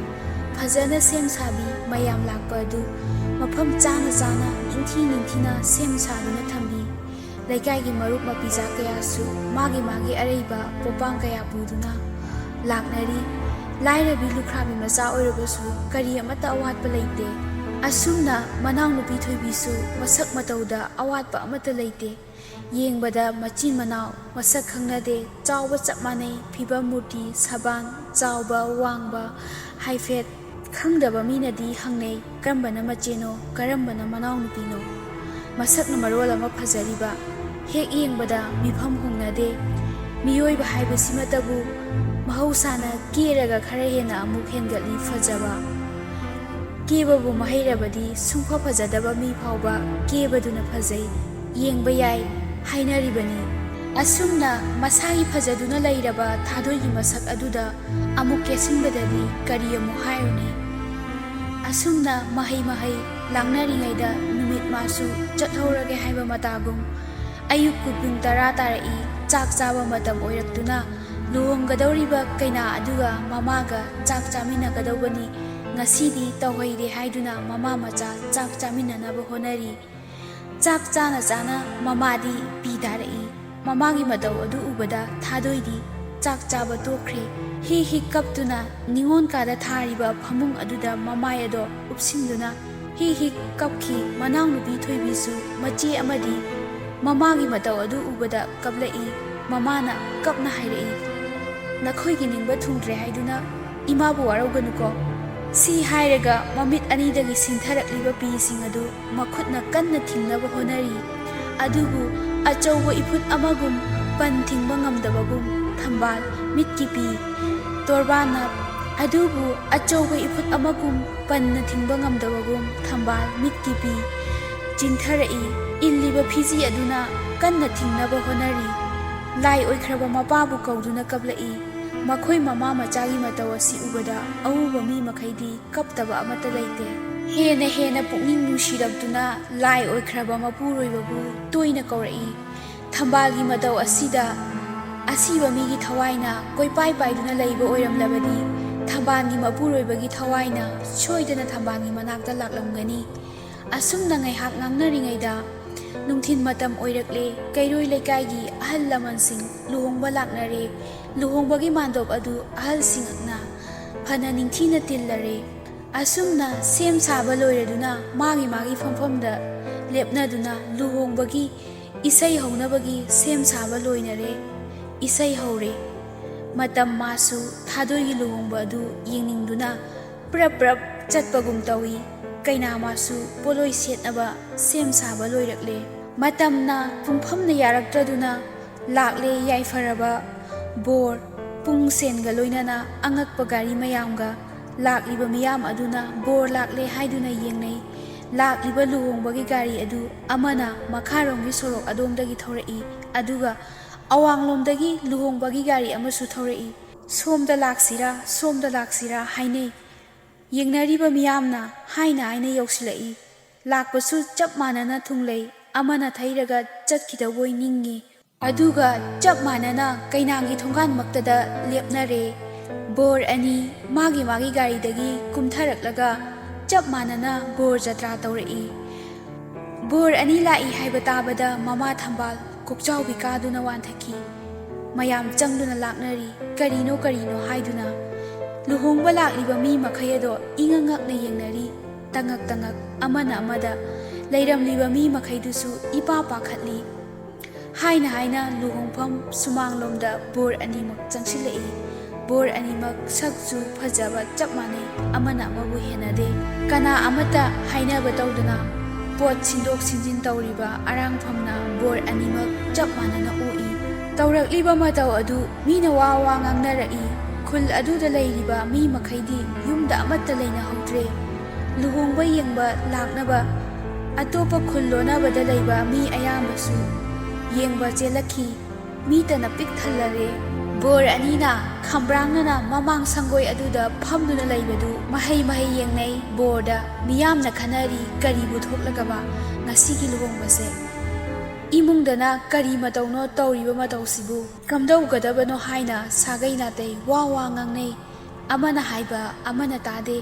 ꯐꯖꯅ ꯁꯦꯝ ꯁꯥꯕꯤ꯫ ꯃꯌꯥꯝ ꯂꯥꯛꯄ ꯑꯗꯨ ꯃꯐꯝ ꯆꯥꯅ ꯆꯥꯅ ꯅꯤꯡꯊꯤ ꯅꯤꯡꯊꯤꯅ ꯁꯦꯝ ꯁꯥꯗꯨꯅ ꯊꯝꯕꯤ꯫ ꯂꯩꯀꯥꯏꯒꯤ ꯃꯔꯨꯞ ꯃꯄꯤꯖꯥ ꯀꯌꯥꯁꯨ ꯃꯥꯒꯤ ꯃꯥꯒꯤ ꯑꯔꯩꯕ ꯄꯣꯄꯥꯡ ꯀꯌꯥ ꯄꯨꯗꯨꯅ ꯂꯥꯛꯅꯔꯤ꯫ ꯂꯥꯏꯔꯕꯤ ꯂꯨꯈ꯭ꯔꯥꯕꯤ ꯃꯆꯥ ꯑꯣꯏꯔꯕꯁꯨ ꯀꯔꯤ ꯑꯃꯠꯇ ꯑꯋꯥꯠꯄ ꯂꯩꯇꯦ꯫ ꯑꯁꯨꯝꯅ ꯃꯅꯥꯎꯅꯨꯄꯤ ꯊꯣꯏꯕꯤꯁꯨ ꯃꯁꯛ ꯃꯇꯧꯗ ꯑꯋꯥꯠꯄ ꯑꯃꯠꯇ ꯂꯩꯇꯦ꯫ ꯌꯦꯡꯕꯗ ꯃꯆꯤꯟ ꯃꯅꯥꯎ ꯃꯁꯛ ꯈꯪꯅꯗꯦ, ꯆꯥꯎꯕ ꯆꯞ ꯃꯥꯟꯅꯩ, ꯐꯤꯕꯝ ꯃꯨꯔꯇꯤ ꯁꯕꯥꯟ, ꯆꯥꯎꯕ ꯋꯥꯡꯕ ꯍꯥꯏꯐꯦꯠ꯫ ꯈꯪꯗꯕ ꯃꯤꯅꯗꯤ ꯍꯪꯅꯩ, "ꯀꯔꯝꯕꯅ ꯃꯆꯦꯅꯣ, ꯀꯔꯝꯕꯅ ꯃꯅꯥꯎꯅꯨꯄꯤꯅꯣ?" ꯃꯁꯛꯅ ꯃꯔꯣꯜ ꯑꯃ ꯐꯖꯔꯤꯕ, ꯍꯦꯛ ꯌꯦꯡꯕꯗ ꯃꯤꯐꯝ ꯍꯣꯡꯅꯗꯦ꯫ ꯃꯤꯑꯣꯏꯕ ꯍꯥꯏꯕꯁꯤꯃꯛꯇꯕꯨ ꯃꯍꯧꯁꯥꯅ ꯀꯦꯔꯒ ꯈꯔ ꯍꯦꯟꯅ ꯑꯃꯨꯛ ꯍꯦꯟꯒꯠꯂꯤ ꯐꯖꯕ꯫ ꯀꯦꯕꯕꯨ ꯃꯍꯩꯔꯕꯗꯤ ꯁꯨꯡꯐ ꯐꯖꯗꯕ ꯃꯤ ꯐꯥꯎꯕ ꯀꯦꯕꯗꯨꯅ ꯐꯖꯩ, ꯌꯦꯡꯕ ꯌꯥꯏ ꯍꯥꯏꯅꯔꯤꯕꯅꯤ꯫ ꯑꯁꯨꯝꯅ ꯃꯁꯥꯒꯤ ꯐꯖꯗꯨꯅ ꯂꯩꯔꯕ ꯊꯥꯗꯣꯏꯒꯤ ꯃꯁꯛ ꯑꯗꯨꯗ ꯑꯃꯨꯛ ꯀꯦꯁꯤꯟꯕꯗꯗꯤ ꯀꯔꯤ ꯑꯃꯨꯛ ꯍꯥꯏꯔꯨꯅꯤ? ꯑꯁꯨꯝꯅ ꯃꯍꯩ ꯃꯍꯩ ꯂꯥꯡꯅꯔꯤꯉꯩꯗ ꯅꯨꯃꯤꯠ ꯃꯥꯁꯨ ꯆꯠꯍꯧꯔꯒꯦ ꯍꯥꯏꯕ ꯃꯇꯥꯒꯨꯝ ꯑꯌꯨꯛꯀꯤ ꯄꯨꯡ ꯇꯔꯥ ꯇꯥꯔꯛꯏ꯫ ꯆꯥꯛ ꯆꯥꯕ ꯃꯇꯝ ꯑꯣꯏꯔꯛꯇꯨꯅ ꯂꯨꯍꯣꯡꯒꯗꯧꯔꯤꯕ ꯀꯩꯅꯥ ꯑꯗꯨꯒ ꯃꯃꯥꯒ ꯆꯥꯛ ꯆꯥꯃꯤꯟꯅꯒꯗꯧꯕꯅꯤ꯫ ꯉꯁꯤꯗꯤ ꯇꯧꯍꯩꯔꯦ ꯍꯥꯏꯗꯨꯅ ꯃꯃꯥ ꯃꯆꯥ ꯆꯥꯛ ꯆꯥꯃꯤꯟꯅꯅꯕ ꯍꯣꯠꯅꯔꯤ꯫ ꯆꯥꯛ ꯆꯥꯅ ꯆꯥꯅ ꯃꯃꯥꯗꯤ ꯄꯤ ꯇꯥꯔꯛꯏ꯫ ꯃꯃꯥꯒꯤ ꯃꯇꯧ ꯑꯗꯨ ꯎꯕꯗ ꯊꯥꯗꯣꯏꯗꯤ ꯆꯥꯛ ꯆꯥꯕ ꯇꯣꯛꯈ꯭ꯔꯦ꯫ ꯍꯤ ꯍꯤ ꯀꯞꯇꯨꯅ ꯅꯤꯉꯣꯜ ꯀꯥꯗ ꯊꯥꯔꯤꯕ ꯐꯃꯨꯡ ꯑꯗꯨꯗ ꯃꯃꯥꯏ ꯑꯗꯣ ꯎꯞꯁꯤꯟꯗꯨꯅ ꯍꯤ ꯍꯤ ꯀꯞꯈꯤ꯫ ꯃꯅꯥꯎꯅꯨꯄꯤ ꯊꯣꯏꯕꯤꯁꯨ ꯃꯆꯦ ꯑꯃꯗꯤ ꯃꯃꯥꯒꯤ ꯃꯇꯧ ꯑꯗꯨ ꯎꯕꯗ ꯀꯞꯂꯛꯏ꯫ ꯃꯃꯥꯅ ꯀꯞꯅ ꯍꯥꯏꯔꯛꯏ, "ꯅꯈꯣꯏꯒꯤ ꯅꯤꯡꯕ ꯊꯨꯡꯗ꯭ꯔꯦ ꯍꯥꯏꯗꯨꯅ ꯏꯃꯥꯕꯨ ꯋꯥꯔꯧꯒꯅꯨꯀꯣ꯫" ꯁꯤ ꯍꯥꯏꯔꯒ ꯃꯃꯤꯠ ꯑꯅꯤꯗꯒꯤ ꯁꯤꯟꯊꯔꯛꯂꯤꯕ ꯄꯤꯁꯤꯡ ꯑꯗꯨ ꯃꯈꯨꯠꯅ ꯀꯟꯅ ꯊꯤꯡꯅꯕ ꯍꯣꯠꯅꯔꯤ꯫ ꯑꯗꯨꯕꯨ ꯑꯆꯧꯕ ꯏꯐꯨꯠ ꯑꯃꯒꯨꯝ ꯄꯟ ꯊꯤꯡꯕ ꯉꯝꯗꯕꯒꯨꯝ ꯊꯝꯕꯥꯜ ꯃꯤꯠꯀꯤ ꯄꯤ꯫ ꯇꯣꯔꯕꯥꯟꯅ ꯑꯗꯨꯕꯨ ꯑꯆꯧꯕ ꯏꯐꯨꯠ ꯑꯃꯒꯨꯝ ꯄꯟꯅ ꯊꯤꯡꯕ ꯉꯝꯗꯕꯒꯨꯝ ꯊꯝꯕꯥꯜ ꯃꯤꯠꯀꯤ ꯄꯤ ꯆꯤꯟꯊꯔꯛꯏ꯫ ꯏꯜꯂꯤꯕ ꯐꯤꯖꯤ ꯑꯗꯨꯅ ꯀꯟꯅ ꯊꯤꯡꯅꯕ ꯍꯣꯠꯅꯔꯤ꯫ ꯂꯥꯏ ꯑꯣꯏꯈ꯭ꯔꯕ ꯃꯄꯥꯕꯨ ꯀꯧꯗꯨꯅ ꯀꯞꯂꯛꯏ꯫ ꯃꯈꯣꯏ ꯃꯃꯥ ꯃꯆꯥꯒꯤ ꯃꯇꯧ ꯑꯁꯤ ꯎꯕꯗ ꯑꯎꯕ ꯃꯤ ꯃꯈꯩꯗꯤ ꯀꯞꯇꯕ ꯑꯃꯠꯇ ꯂꯩꯇꯦ꯫ ꯍꯦꯟꯅ ꯍꯦꯟꯅ ꯄꯨꯛꯅꯤꯡ ꯅꯨꯡꯁꯤꯔꯛꯇꯨꯅ ꯂꯥꯏ ꯑꯣꯏꯈ꯭ꯔꯕ ꯃꯄꯨꯔꯣꯏꯕꯕꯨ ꯇꯣꯏꯅ ꯀꯧꯔꯛꯏ꯫ ꯊꯝꯕꯥꯜꯒꯤ ꯃꯇꯧ ꯑꯁꯤꯗ ꯑꯁꯤꯕ ꯃꯤꯒꯤ ꯊꯋꯥꯏꯅ ꯀꯣꯏꯄꯥꯏ ꯄꯥꯏꯗꯨꯅ ꯂꯩꯕ ꯑꯣꯏꯔꯝꯂꯕꯗꯤ ꯊꯝꯕꯥꯜꯒꯤ ꯃꯄꯨꯔꯣꯏꯕꯒꯤ ꯊꯋꯥꯏꯅ ꯁꯣꯏꯗꯅ ꯊꯝꯕꯥꯜꯒꯤ ꯃꯅꯥꯛꯇ ꯂꯥꯛꯂꯝꯒꯅꯤ꯫ ꯑꯁꯨꯝꯅ ꯉꯥꯏꯍꯥꯛ ꯉꯥꯡꯅꯔꯤꯉꯩꯗ ꯅꯨꯡꯊꯤꯜ ꯃꯇꯝ ꯑꯣꯏꯔꯛꯂꯦ꯫ ꯀꯩꯔꯣꯏ ꯂꯩꯀꯥꯏꯒꯤ ꯑꯍꯜ ꯂꯃꯟꯁꯤꯡ ꯂꯨꯍꯣꯡꯕ ꯂꯥꯛꯅꯔꯦ꯫ ꯂꯨꯍꯣꯡꯕꯒꯤ ꯃꯥꯟꯗꯣꯞ ꯑꯗꯨ ꯑꯍꯜꯁꯤꯡꯅ ꯐꯅ ꯅꯤꯡꯊꯤꯅ ꯇꯤꯜꯂꯔꯦ꯫ ꯑꯁꯨꯝꯅ ꯁꯦꯝ ꯁꯥꯕ ꯂꯣꯏꯔꯗꯨꯅ ꯃꯥꯒꯤ ꯃꯥꯒꯤ ꯐꯝꯐꯝꯗ ꯂꯦꯞꯅꯗꯨꯅ ꯂꯨꯍꯣꯡꯕꯒꯤ ꯏꯁꯩ ꯍꯧꯅꯕꯒꯤ ꯁꯦꯝ ꯁꯥꯕ ꯂꯣꯏꯅꯔꯦ꯫ ꯏꯁꯩ ꯍꯧꯔꯦ꯫ ꯃꯇꯝ ꯃꯥꯁꯨ ꯊꯥꯗꯣꯏꯒꯤ ꯂꯨꯍꯣꯡꯕ ꯑꯗꯨ ꯌꯦꯡꯅꯤꯡꯗꯨꯅ ꯄ꯭ꯔꯞ ꯄ꯭ꯔꯞ ꯆꯠꯄꯒꯨꯝ ꯇꯧꯏ꯫ ꯀꯩꯅꯥ ꯃꯥꯁꯨ ꯄꯣꯠꯂꯣꯏ ꯁꯦꯠꯅꯕ ꯁꯦꯝ ꯁꯥꯕ ꯂꯣꯏꯔꯛꯂꯦ꯫ ꯃꯇꯝꯅ ꯄꯨꯡꯐꯝꯅ ꯌꯥꯔꯛꯇ꯭ꯔꯗꯨꯅ ꯂꯥꯛꯂꯦ ꯌꯥꯏꯐꯔꯕ ꯕꯣꯔ꯫ ꯄꯨꯡ ꯁꯦꯟꯒ ꯂꯣꯏꯅꯅ ꯑꯉꯛꯄ ꯒꯥꯔꯤ ꯃꯌꯥꯝꯒ ꯂꯥꯛꯂꯤꯕ ꯃꯤꯌꯥꯝ ꯑꯗꯨꯅ ꯕꯣꯔ ꯂꯥꯛꯂꯦ ꯍꯥꯏꯗꯨꯅ ꯌꯦꯡꯅꯩ꯫ ꯂꯥꯛꯂꯤꯕ ꯂꯨꯍꯣꯡꯕꯒꯤ ꯒꯥꯔꯤ ꯑꯗꯨ ꯑꯃꯅ ꯃꯈꯥꯔꯣꯝꯒꯤ ꯁꯣꯔꯣꯛ ꯑꯗꯣꯝꯗꯒꯤ ꯊꯧꯔꯛꯏ, ꯑꯗꯨꯒ ꯑꯋꯥꯡꯂꯣꯝꯗꯒꯤ ꯂꯨꯍꯣꯡꯕꯒꯤ ꯒꯥꯔꯤ ꯑꯃꯁꯨ ꯊꯧꯔꯛꯏ꯫ ꯁꯣꯝꯗ ꯂꯥꯛꯁꯤꯔꯥ, ꯁꯣꯝꯗ ꯂꯥꯛꯁꯤꯔꯥ ꯍꯥꯏꯅꯩ꯫ ꯌꯦꯡꯅꯔꯤꯕ ꯃꯤꯌꯥꯝꯅ ꯍꯥꯏꯅ ꯍꯥꯏꯅ ꯌꯧꯁꯤꯜꯂꯛꯏ꯫ ꯂꯥꯛꯄꯁꯨ ꯆꯞ ꯃꯥꯟꯅꯅ ꯊꯨꯡꯂꯩ, ꯑꯃꯅ ꯊꯩꯔꯒ ꯆꯠꯈꯤꯗꯧꯕꯣꯏ ꯅꯤꯡꯉꯤ꯫ ꯑꯗꯨꯒ ꯆꯞ ꯃꯥꯟꯅꯅ ꯀꯩꯅꯥꯒꯤ ꯊꯣꯡꯒꯥꯟꯃꯛꯇꯗ ꯂꯦꯞꯅꯔꯦ꯫ ꯕꯣꯔ ꯑꯅꯤ ꯃꯥꯒꯤ ꯃꯥꯒꯤ ꯒꯥꯔꯤꯗꯒꯤ ꯀꯨꯝꯊꯔꯛꯂꯒ ꯆꯞ ꯃꯥꯟꯅꯅ ꯕꯣꯔ ꯖꯇ꯭ꯔꯥ ꯇꯧꯔꯛꯏ꯫ ꯕꯣꯔ ꯑꯅꯤ ꯂꯥꯛꯏ ꯍꯥꯏꯕ ꯇꯥꯕꯗ ꯃꯃꯥ ꯊꯝꯕꯥꯜ ꯀꯣꯛꯆꯥꯎꯕꯤ ꯀꯥꯗꯨꯅ ꯋꯥꯟꯊꯈꯤ꯫ ꯃꯌꯥꯝ ꯆꯪꯗꯨꯅ ꯂꯥꯛꯅꯔꯤ꯫ ꯀꯔꯤꯅꯣ ꯀꯔꯤꯅꯣ ꯍꯥꯏꯗꯨꯅ ꯂꯨꯍꯣꯡꯕ ꯂꯥꯛꯂꯤꯕ ꯃꯤ ꯃꯈꯩ ꯑꯗꯣ ꯏꯉꯛ ꯉꯛꯅ ꯌꯦꯡꯅꯔꯤ꯫ ꯇꯉꯛ ꯇꯉꯛ ꯑꯃꯅ ꯑꯃꯗ ꯂꯩꯔꯝꯂꯤꯕ ꯃꯤ ꯃꯈꯩꯗꯨꯁꯨ ꯏꯄꯥ ꯄꯥꯈꯠꯂꯤ꯫ ꯍꯥꯏꯅ ꯍꯥꯏꯅ ꯂꯨꯍꯣꯡꯐꯝ ꯁꯨꯃꯥꯡꯂꯣꯝꯗ ꯕꯣꯔ ꯑꯅꯤꯃꯛ ꯆꯪꯁꯤꯜꯂꯛꯏ꯫ ꯕꯣꯔ ꯑꯅꯤꯃꯛ ꯁꯛꯁꯨ ꯐꯖꯕ ꯆꯞ ꯃꯥꯟꯅꯩ, ꯑꯃꯅ ꯑꯃꯕꯨ ꯍꯦꯟꯅꯗꯦ꯫ ꯀꯅꯥ ꯑꯃꯠꯇ ꯍꯥꯏꯅꯕ ꯇꯧꯗꯅ ꯄꯣꯠ ꯁꯤꯟꯗꯣꯛ ꯁꯤꯟꯖꯤꯟ ꯇꯧꯔꯤꯕ ꯑꯔꯥꯡꯐꯝꯅ ꯕꯣꯔ ꯑꯅꯤꯃꯛ ꯆꯞ ꯃꯥꯟꯅꯅ ꯑꯣꯛꯏ꯫ ꯇꯧꯔꯛꯂꯤꯕ ꯃꯇꯧ ꯑꯗꯨ ꯃꯤꯅ ꯋꯥ ꯋꯥ ꯉꯥꯡꯅꯔꯛꯏ꯫ ꯈꯨꯜ ꯑꯗꯨꯗ ꯂꯩꯔꯤꯕ ꯃꯤ ꯃꯈꯩꯗꯤ ꯌꯨꯝꯗ ꯑꯃꯠꯇ ꯂꯩꯅꯍꯧꯗ꯭ꯔꯦ꯫ ꯂꯨꯍꯣꯡꯕ ꯌꯦꯡꯕ ꯂꯥꯛꯅꯕ ꯑꯇꯣꯞꯄ ꯈꯨꯜ ꯂꯣꯟꯅꯕꯗ ꯂꯩꯕ ꯃꯤ ꯑꯌꯥꯝꯕꯁꯨ ꯌꯦꯡꯕ ꯆꯦꯜꯂꯛꯈꯤ꯫ ꯃꯤꯇꯅ ꯄꯤꯛ ꯊꯜꯂꯔꯦ꯫ ꯕꯣꯔ ꯑꯅꯤꯅ ꯈꯝꯕ꯭ꯔꯥꯡꯅꯅ ꯃꯃꯥꯡ ꯁꯪꯒꯣꯏ ꯑꯗꯨꯗ ꯐꯝꯗꯨꯅ ꯂꯩꯕꯗꯨ ꯃꯍꯩ ꯃꯍꯩ ꯌꯦꯡꯅꯩ꯫ ꯕꯣꯔꯗ ꯃꯤꯌꯥꯝꯅ ꯈꯟꯅꯔꯤ, ꯀꯔꯤꯕꯨ ꯊꯣꯛꯂꯒꯕ ꯉꯁꯤꯒꯤ ꯂꯨꯍꯣꯡꯕꯁꯦ? ꯏꯃꯨꯡꯗꯅ ꯀꯔꯤ ꯃꯇꯧꯅꯣ ꯇꯧꯔꯤꯕ ꯃꯇꯧꯁꯤꯕꯨ? ꯀꯝꯗꯧꯒꯗꯕꯅꯣ ꯍꯥꯏꯅ ꯁꯥꯒꯩ ꯅꯥꯇꯩ ꯋꯥ ꯋꯥ ꯉꯥꯡꯅꯩ꯫ ꯑꯃꯅ ꯍꯥꯏꯕ ꯑꯃꯅ ꯇꯥꯗꯦ꯫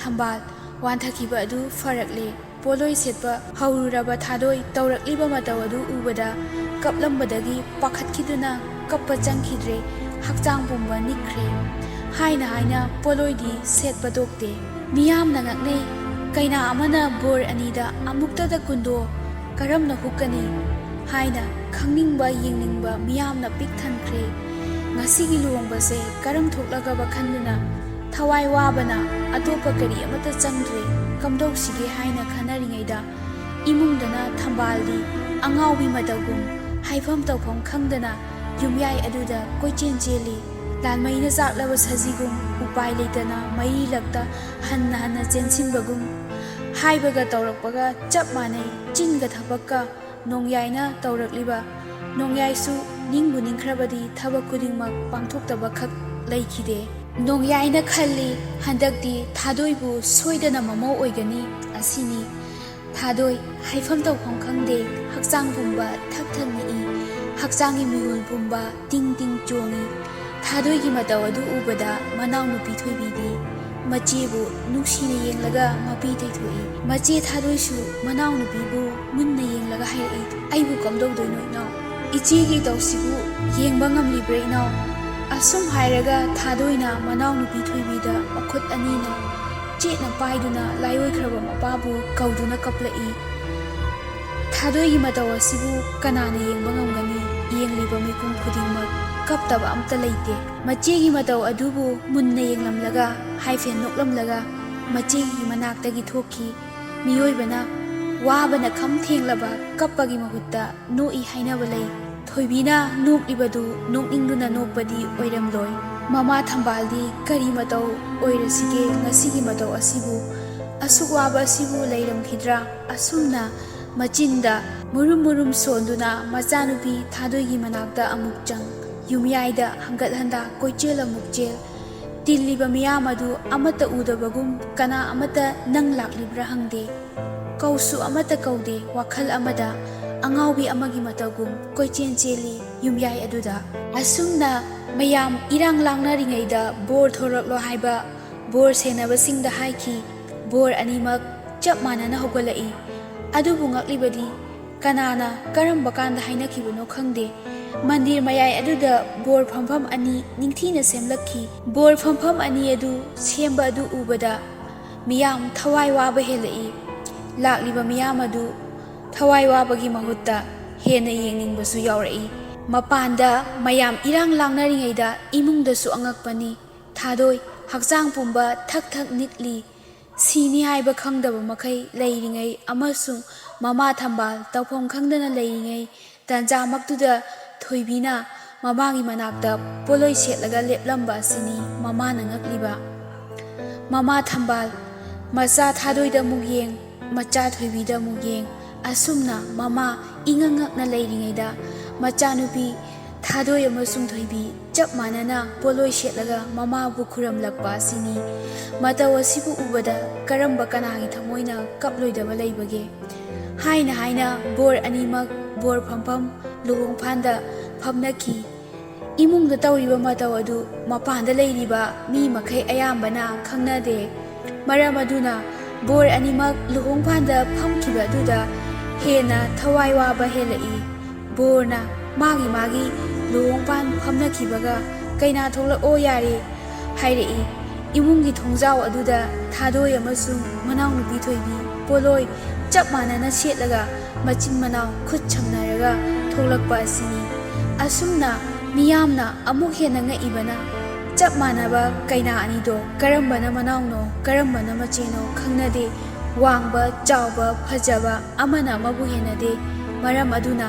ꯊꯝꯕꯥꯜ ꯋꯥꯟꯊꯈꯤꯕ ꯑꯗꯨ ꯐꯔꯛꯂꯦ꯫ ꯄꯣꯠꯂꯣꯏ ꯁꯦꯠꯄ ꯍꯧꯔꯨꯔꯕ ꯊꯥꯗꯣꯏ ꯇꯧꯔꯛꯂꯤꯕ ꯃꯇꯧ ꯑꯗꯨ ꯎꯕꯗ ꯀꯞꯂꯝꯕꯗꯒꯤ ꯄꯥꯈꯠꯈꯤꯗꯨꯅ ꯀꯞꯄ ꯆꯪꯈꯤꯗ꯭ꯔꯦ꯫ ꯍꯛꯆꯥꯡ ꯄꯨꯝꯕ ꯅꯤꯛꯈ꯭ꯔꯦ꯫ ꯍꯥꯏꯅ ꯍꯥꯏꯅ ꯄꯣꯠꯂꯣꯏꯗꯤ ꯁꯦꯠꯄ ꯇꯣꯛꯇꯦ꯫ ꯃꯤꯌꯥꯝꯅ ꯉꯛꯅꯩ꯫ ꯀꯩꯅꯥ ꯑꯃꯅ ꯕꯣꯔ ꯑꯅꯤꯗ ꯑꯃꯨꯛꯇꯗ ꯀꯨꯟꯗꯣ ꯀꯔꯝꯅ ꯍꯨꯛꯀꯅꯤ ꯍꯥꯏꯅ ꯈꯪꯅꯤꯡꯕ ꯌꯦꯡꯅꯤꯡꯕ ꯃꯤꯌꯥꯝꯅ ꯄꯤꯛ ꯊꯟꯈ꯭ꯔꯦ꯫ ꯉꯁꯤꯒꯤ ꯂꯨꯍꯣꯡꯕꯁꯦ ꯀꯔꯝ ꯊꯣꯛꯂꯒꯕ ꯈꯟꯗꯨꯅ ꯊꯋꯥꯏ ꯋꯥꯕꯅ ꯑꯇꯣꯞꯄ ꯀꯔꯤ ꯑꯃꯠꯇ ꯆꯪꯗ꯭ꯔꯦ꯫ ꯀꯝꯗꯧꯁꯤꯒꯦ ꯍꯥꯏꯅ ꯈꯟꯅꯔꯤꯉꯩꯗ ꯏꯃꯨꯡꯗꯅ ꯊꯝꯕꯥꯜꯗꯤ ꯑꯉꯥꯎꯕꯤ ꯃꯇꯧꯒꯨꯝ ꯍꯥꯏꯐꯝ ꯇꯧꯐꯝ ꯈꯪꯗꯅ ꯌꯨꯝꯌꯥꯏ ꯑꯗꯨꯗ ꯀꯣꯏꯆꯦꯟ ꯆꯦꯜꯂꯤ꯫ ꯂꯥꯟꯃꯩꯅ ꯆꯥꯛꯂꯕ ꯁꯖꯤꯒꯨꯝ ꯎꯄꯥꯏ ꯂꯩꯇꯅ ꯃꯩꯔꯤꯂꯛꯇ ꯍꯟꯅ ꯍꯟꯅ ꯆꯦꯟꯁꯤꯟꯕꯒꯨꯝ ꯍꯥꯏꯕꯒ ꯇꯧꯔꯛꯄꯒ ꯆꯞ ꯃꯥꯟꯅꯩ꯫ ꯆꯤꯟꯒ ꯊꯕꯛꯀ ꯅꯣꯡꯌꯥꯏꯅ ꯇꯧꯔꯛꯂꯤꯕ꯫ ꯅꯣꯡꯌꯥꯏꯁꯨ ꯅꯤꯡꯕꯨ ꯅꯤꯡꯈ꯭ꯔꯕꯗꯤ ꯊꯕꯛ ꯈꯨꯗꯤꯡꯃꯛ ꯄꯥꯡꯊꯣꯛꯇꯕ ꯈꯛ ꯂꯩꯈꯤꯗꯦ꯫ ꯅꯣꯡꯌꯥꯏꯅ ꯈꯜꯂꯤ, ꯍꯟꯗꯛꯇꯤ ꯊꯥꯗꯣꯏꯕꯨ ꯁꯣꯏꯗꯅ ꯃꯃꯧ ꯑꯣꯏꯒꯅꯤ꯫ ꯑꯁꯤꯅꯤ ꯊꯥꯗꯣꯏ ꯍꯥꯏꯐꯝ ꯇꯧꯐꯝ ꯈꯪꯗꯦ꯫ ꯍꯛꯆꯥꯡ ꯄꯨꯝꯕ ꯊꯛ ꯊꯛ ꯅꯤꯛꯏ꯫ ꯍꯛꯆꯥꯡꯒꯤ ꯃꯤꯍꯨꯜ ꯄꯨꯝꯕ ꯇꯤꯡ ꯇꯤꯡ ꯆꯣꯡꯏ꯫ ꯊꯥꯗꯣꯏꯒꯤ ꯃꯇꯧ ꯑꯗꯨ ꯎꯕꯗ ꯃꯅꯥꯎꯅꯨꯄꯤ ꯊꯣꯏꯕꯤꯗꯤ ꯃꯆꯦꯕꯨ ꯅꯨꯡꯁꯤꯅ ꯌꯦꯡꯂꯒ ꯃꯄꯤ ꯇꯩꯊꯣꯛꯏ꯫ ꯃꯆꯦ ꯊꯥꯗꯣꯏꯁꯨ ꯃꯅꯥꯎꯅꯨꯄꯤꯕꯨ ꯃꯨꯟꯅ ꯌꯦꯡꯂꯒ ꯍꯥꯏꯔꯛꯏ, "ꯑꯩꯕꯨ ꯀꯝꯗꯧꯗꯣꯏꯅꯣ ꯏꯅꯥꯎ? "ꯏꯆꯦꯒꯤ ꯏꯇꯧꯁꯤꯕꯨ ꯌꯦꯡꯕ ꯉꯝꯂꯤꯕ꯭ꯔꯥ ꯏꯅꯥꯎ?" ꯑꯁꯨꯝ ꯍꯥꯏꯔꯒ ꯊꯥꯗꯣꯏꯅ ꯃꯅꯥꯎꯅꯨꯄꯤ ꯊꯣꯏꯕꯤꯗ ꯃꯈꯨꯠ ꯑꯅꯤꯅ ꯆꯦꯠꯅ ꯄꯥꯏꯗꯨꯅ ꯂꯥꯏꯑꯣꯏꯈ꯭ꯔꯕ ꯃꯄꯥꯕꯨ ꯀꯧꯗꯨꯅ ꯀꯞꯂꯛꯏ꯫ ꯊꯥꯗꯣꯏꯒꯤ ꯃꯇꯧ ꯑꯁꯤꯕꯨ ꯀꯅꯥꯅ ꯌꯦꯡꯕ ꯉꯝꯒꯅꯤ? ꯌꯦꯡꯂꯤꯕ ꯃꯤꯄꯨꯝ ꯈꯨꯗꯤꯡꯃꯛ ꯀꯞꯇꯕ ꯑꯝꯇ ꯂꯩꯇꯦ꯫ ꯃꯆꯦꯒꯤ ꯃꯇꯧ ꯑꯗꯨꯕꯨ ꯃꯨꯟꯅ ꯌꯦꯡꯂꯝꯂꯒ, ꯍꯥꯏꯐꯦꯟ ꯅꯣꯛꯂꯝꯂꯒ ꯃꯆꯦꯒꯤ ꯃꯅꯥꯛꯇꯒꯤ ꯊꯣꯛꯈꯤ꯫ ꯃꯤꯑꯣꯏꯕꯅ ꯋꯥꯕꯅ ꯈꯝ ꯊꯦꯡꯂꯕ ꯀꯞꯄꯒꯤ ꯃꯍꯨꯠꯇ ꯅꯣꯛꯏ ꯍꯥꯏꯅꯕ ꯂꯩ꯫ ꯊꯣꯏꯕꯤꯅ ꯅꯣꯛꯂꯤꯕꯗꯨ ꯅꯣꯛꯅꯤꯡꯗꯨꯅ ꯅꯣꯛꯄꯗꯤ ꯑꯣꯏꯔꯝꯂꯣꯏ꯫ ꯃꯃꯥ ꯊꯝꯕꯥꯜꯗꯤ ꯀꯔꯤ ꯃꯇꯧ ꯑꯣꯏꯔꯁꯤꯒꯦ ꯉꯁꯤꯒꯤ ꯃꯇꯧ ꯑꯁꯤꯕꯨ? ꯑꯁꯨꯛ ꯋꯥꯕ ꯑꯁꯤꯕꯨ ꯂꯩꯔꯝꯈꯤꯗ꯭ꯔꯥ? ꯑꯁꯨꯝꯅ ꯃꯆꯤꯟꯗ ꯃꯨꯔꯨꯝ ꯃꯨꯔꯨꯝ ꯁꯣꯟꯗꯨꯅ ꯃꯆꯥꯅꯨꯄꯤ ꯊꯥꯗꯣꯏꯒꯤ ꯃꯅꯥꯛꯇ ꯑꯃꯨꯛ ꯆꯪ, ꯌꯨꯝꯌꯥꯏꯗ ꯍꯪꯒꯠ ꯍꯟꯗ ꯀꯣꯏꯆꯦꯜ ꯑꯃꯨꯛ ꯆꯦꯜ, ꯇꯤꯜꯂꯤꯕ ꯃꯤꯌꯥꯝ ꯑꯗꯨ ꯑꯃꯠꯇ ꯎꯗꯕꯒꯨꯝ ꯀꯅꯥ ꯑꯃꯠꯇ ꯅꯪ ꯂꯥꯛꯂꯤꯕ꯭ꯔꯥ ꯍꯪꯗꯦ꯫ ꯀꯧꯁꯨ ꯑꯃꯠꯇ ꯀꯧꯗꯦ, ꯋꯥꯈꯜ ꯑꯃꯗ ꯑꯉꯥꯎꯕꯤ ꯑꯃꯒꯤ ꯃꯇꯧꯒꯨꯝ ꯀꯣꯏꯆꯦꯟ ꯆꯦꯜꯂꯤ ꯌꯨꯝꯌꯥꯏ ꯑꯗꯨꯗ꯫ ꯑꯁꯨꯝꯅ ꯃꯌꯥꯝ ꯏꯔꯥꯡ ꯂꯥꯡꯅꯔꯤꯉꯩꯗ ꯕꯣꯔ ꯊꯣꯔꯛꯂꯣ ꯍꯥꯏꯕ ꯕꯣꯔ ꯁꯦꯟꯅꯕꯁꯤꯡꯗ ꯍꯥꯏꯈꯤ꯫ ꯕꯣꯔ ꯑꯅꯤꯃꯛ ꯆꯞ ꯃꯥꯟꯅꯅ ꯍꯧꯒꯠꯂꯛꯏ꯫ ꯑꯗꯨꯕꯨ ꯉꯛꯂꯤꯕꯗꯤ ꯀꯅꯥꯅ ꯀꯔꯝꯕ ꯀꯥꯟꯗ ꯍꯥꯏꯅꯈꯤꯕꯅꯣ ꯈꯪꯗꯦ, ꯃꯟꯗꯤꯔ ꯃꯌꯥꯏ ꯑꯗꯨꯗ ꯕꯣꯔ ꯐꯝꯐꯝ ꯑꯅꯤ ꯅꯤꯡꯊꯤꯅ ꯁꯦꯝꯂꯛꯈꯤ꯫ ꯕꯣꯔ ꯐꯝꯐꯝ ꯑꯅꯤ ꯑꯗꯨ ꯁꯦꯝꯕ ꯑꯗꯨ ꯎꯕꯗ ꯃꯤꯌꯥꯝ ꯊꯋꯥꯏ ꯋꯥꯕ ꯍꯦꯜꯂꯛꯏ꯫ ꯂꯥꯛꯂꯤꯕ ꯃꯤꯌꯥꯝ ꯑꯗꯨ ꯊꯋꯥꯏ ꯋꯥꯕꯒꯤ ꯃꯍꯨꯠꯇ ꯍꯦꯟꯅ ꯌꯦꯡꯅꯤꯡꯕꯁꯨ ꯌꯥꯎꯔꯛꯏ꯫ ꯃꯄꯥꯟꯗ ꯃꯌꯥꯝ ꯏꯔꯥꯡ ꯂꯥꯡꯅꯔꯤꯉꯩꯗ ꯏꯃꯨꯡꯗꯁꯨ ꯑꯉꯛꯄꯅꯤ꯫ ꯊꯥꯗꯣꯏ ꯍꯛꯆꯥꯡ ꯄꯨꯝꯕ ꯊꯛ ꯊꯛ ꯅꯤꯛꯂꯤ꯫ ꯁꯤꯅꯤ ꯍꯥꯏꯕ ꯈꯪꯗꯕ ꯃꯈꯩ ꯂꯩꯔꯤꯉꯩ ꯑꯃꯁꯨꯡ ꯃꯃꯥ ꯊꯝꯕꯥꯜ ꯇꯧꯐꯝ ꯈꯪꯗꯅ ꯂꯩꯔꯤꯉꯩ ꯇꯥꯟꯖꯥꯃꯛꯇꯨꯗ ꯊꯣꯏꯕꯤꯅ ꯃꯃꯥꯒꯤ ꯃꯅꯥꯛꯇ ꯄꯣꯠꯂꯣꯏ ꯁꯦꯠꯂꯒ ꯂꯦꯞꯂꯝꯕ ꯑꯁꯤꯅꯤ ꯃꯃꯥꯅ ꯉꯛꯂꯤꯕ꯫ ꯃꯃꯥ ꯊꯝꯕꯥꯜ, ꯃꯆꯥ ꯊꯥꯗꯣꯏꯗ ꯑꯃꯨꯛ ꯌꯦꯡ, ꯃꯆꯥ ꯊꯣꯏꯕꯤꯗ ꯑꯃꯨꯛ ꯌꯦꯡ, ꯑꯁꯨꯝꯅ ꯃꯃꯥ ꯏꯉꯛ ꯉꯛꯅ ꯂꯩꯔꯤꯉꯩꯗ ꯃꯆꯥꯅꯨꯄꯤ ꯊꯥꯗꯣꯏ ꯑꯃꯁꯨꯡ ꯊꯣꯏꯕꯤ ꯆꯞ ꯃꯥꯟꯅꯅ ꯄꯣꯠꯂꯣꯏ ꯁꯦꯠꯂꯒ ꯃꯃꯥꯕꯨ ꯈꯨꯔꯨꯝꯂꯛꯄ ꯑꯁꯤꯅꯤ꯫ ꯃꯇꯧ ꯑꯁꯤꯕꯨ ꯎꯕꯗ ꯀꯔꯝꯕ ꯀꯅꯥꯒꯤ ꯊꯃꯣꯏꯅ ꯀꯞꯂꯣꯏꯗꯕ ꯂꯩꯕꯒꯦ? ꯍꯥꯏꯅ ꯍꯥꯏꯅ ꯕꯣꯔ ꯑꯅꯤꯃꯛ ꯕꯣꯔ ꯐꯝꯐꯝ ꯂꯨꯍꯣꯡꯐꯥꯟꯗ ꯐꯝꯅꯈꯤ꯫ ꯏꯃꯨꯡꯗ ꯇꯧꯔꯤꯕ ꯃꯇꯧ ꯑꯗꯨ ꯃꯄꯥꯟꯗ ꯂꯩꯔꯤꯕ ꯃꯤ ꯃꯈꯩ ꯑꯌꯥꯝꯕꯅ ꯈꯪꯅꯗꯦ꯫ ꯃꯔꯝ ꯑꯗꯨꯅ ꯕꯣꯔ ꯑꯅꯤꯃꯛ ꯂꯨꯍꯣꯡꯐꯥꯟꯗ ꯐꯝꯈꯤꯕ ꯑꯗꯨꯗ ꯍꯦꯟꯅ ꯊꯋꯥꯏ ꯋꯥꯕ ꯍꯦꯜꯂꯛꯏ꯫ ꯕꯣꯔꯅ ꯃꯥꯒꯤ ꯃꯥꯒꯤ ꯂꯨꯍꯣꯡꯄꯥꯟ ꯐꯝꯅꯈꯤꯕꯒ ꯀꯩꯅꯥ ꯊꯣꯛꯂꯛꯑꯣ ꯌꯥꯔꯦ ꯍꯥꯏꯔꯛꯏ꯫ ꯏꯃꯨꯡꯒꯤ ꯊꯣꯡꯖꯥꯎ ꯑꯗꯨꯗ ꯊꯥꯗꯣꯏ ꯑꯃꯁꯨꯡ ꯃꯅꯥꯎꯅꯨꯄꯤ ꯊꯣꯏꯕꯤ ꯄꯣꯠꯂꯣꯏ ꯆꯞ ꯃꯥꯟꯅꯅ ꯁꯦꯠꯂꯒ ꯃꯆꯤꯟ ꯃꯅꯥꯎ ꯈꯨꯠ ꯁꯝꯅꯔꯒ ꯊꯣꯛꯂꯛꯄ ꯑꯁꯤꯅꯤ꯫ ꯑꯁꯨꯝꯅ ꯃꯤꯌꯥꯝꯅ ꯑꯃꯨꯛ ꯍꯦꯟꯅ ꯉꯛꯏꯕꯅ ꯆꯞ ꯃꯥꯟꯅꯕ ꯀꯩꯅꯥ ꯑꯅꯤꯗꯣ ꯀꯔꯝꯕꯅ ꯃꯅꯥꯎꯅꯣ ꯀꯔꯝꯕꯅ ꯃꯆꯦꯅꯣ ꯈꯪꯅꯗꯦ꯫ ꯋꯥꯡꯕ, ꯆꯥꯎꯕ, ꯐꯖꯕ ꯑꯃꯅ ꯑꯃꯕꯨ ꯍꯦꯟꯅꯗꯦ꯫ ꯃꯔꯝ ꯑꯗꯨꯅ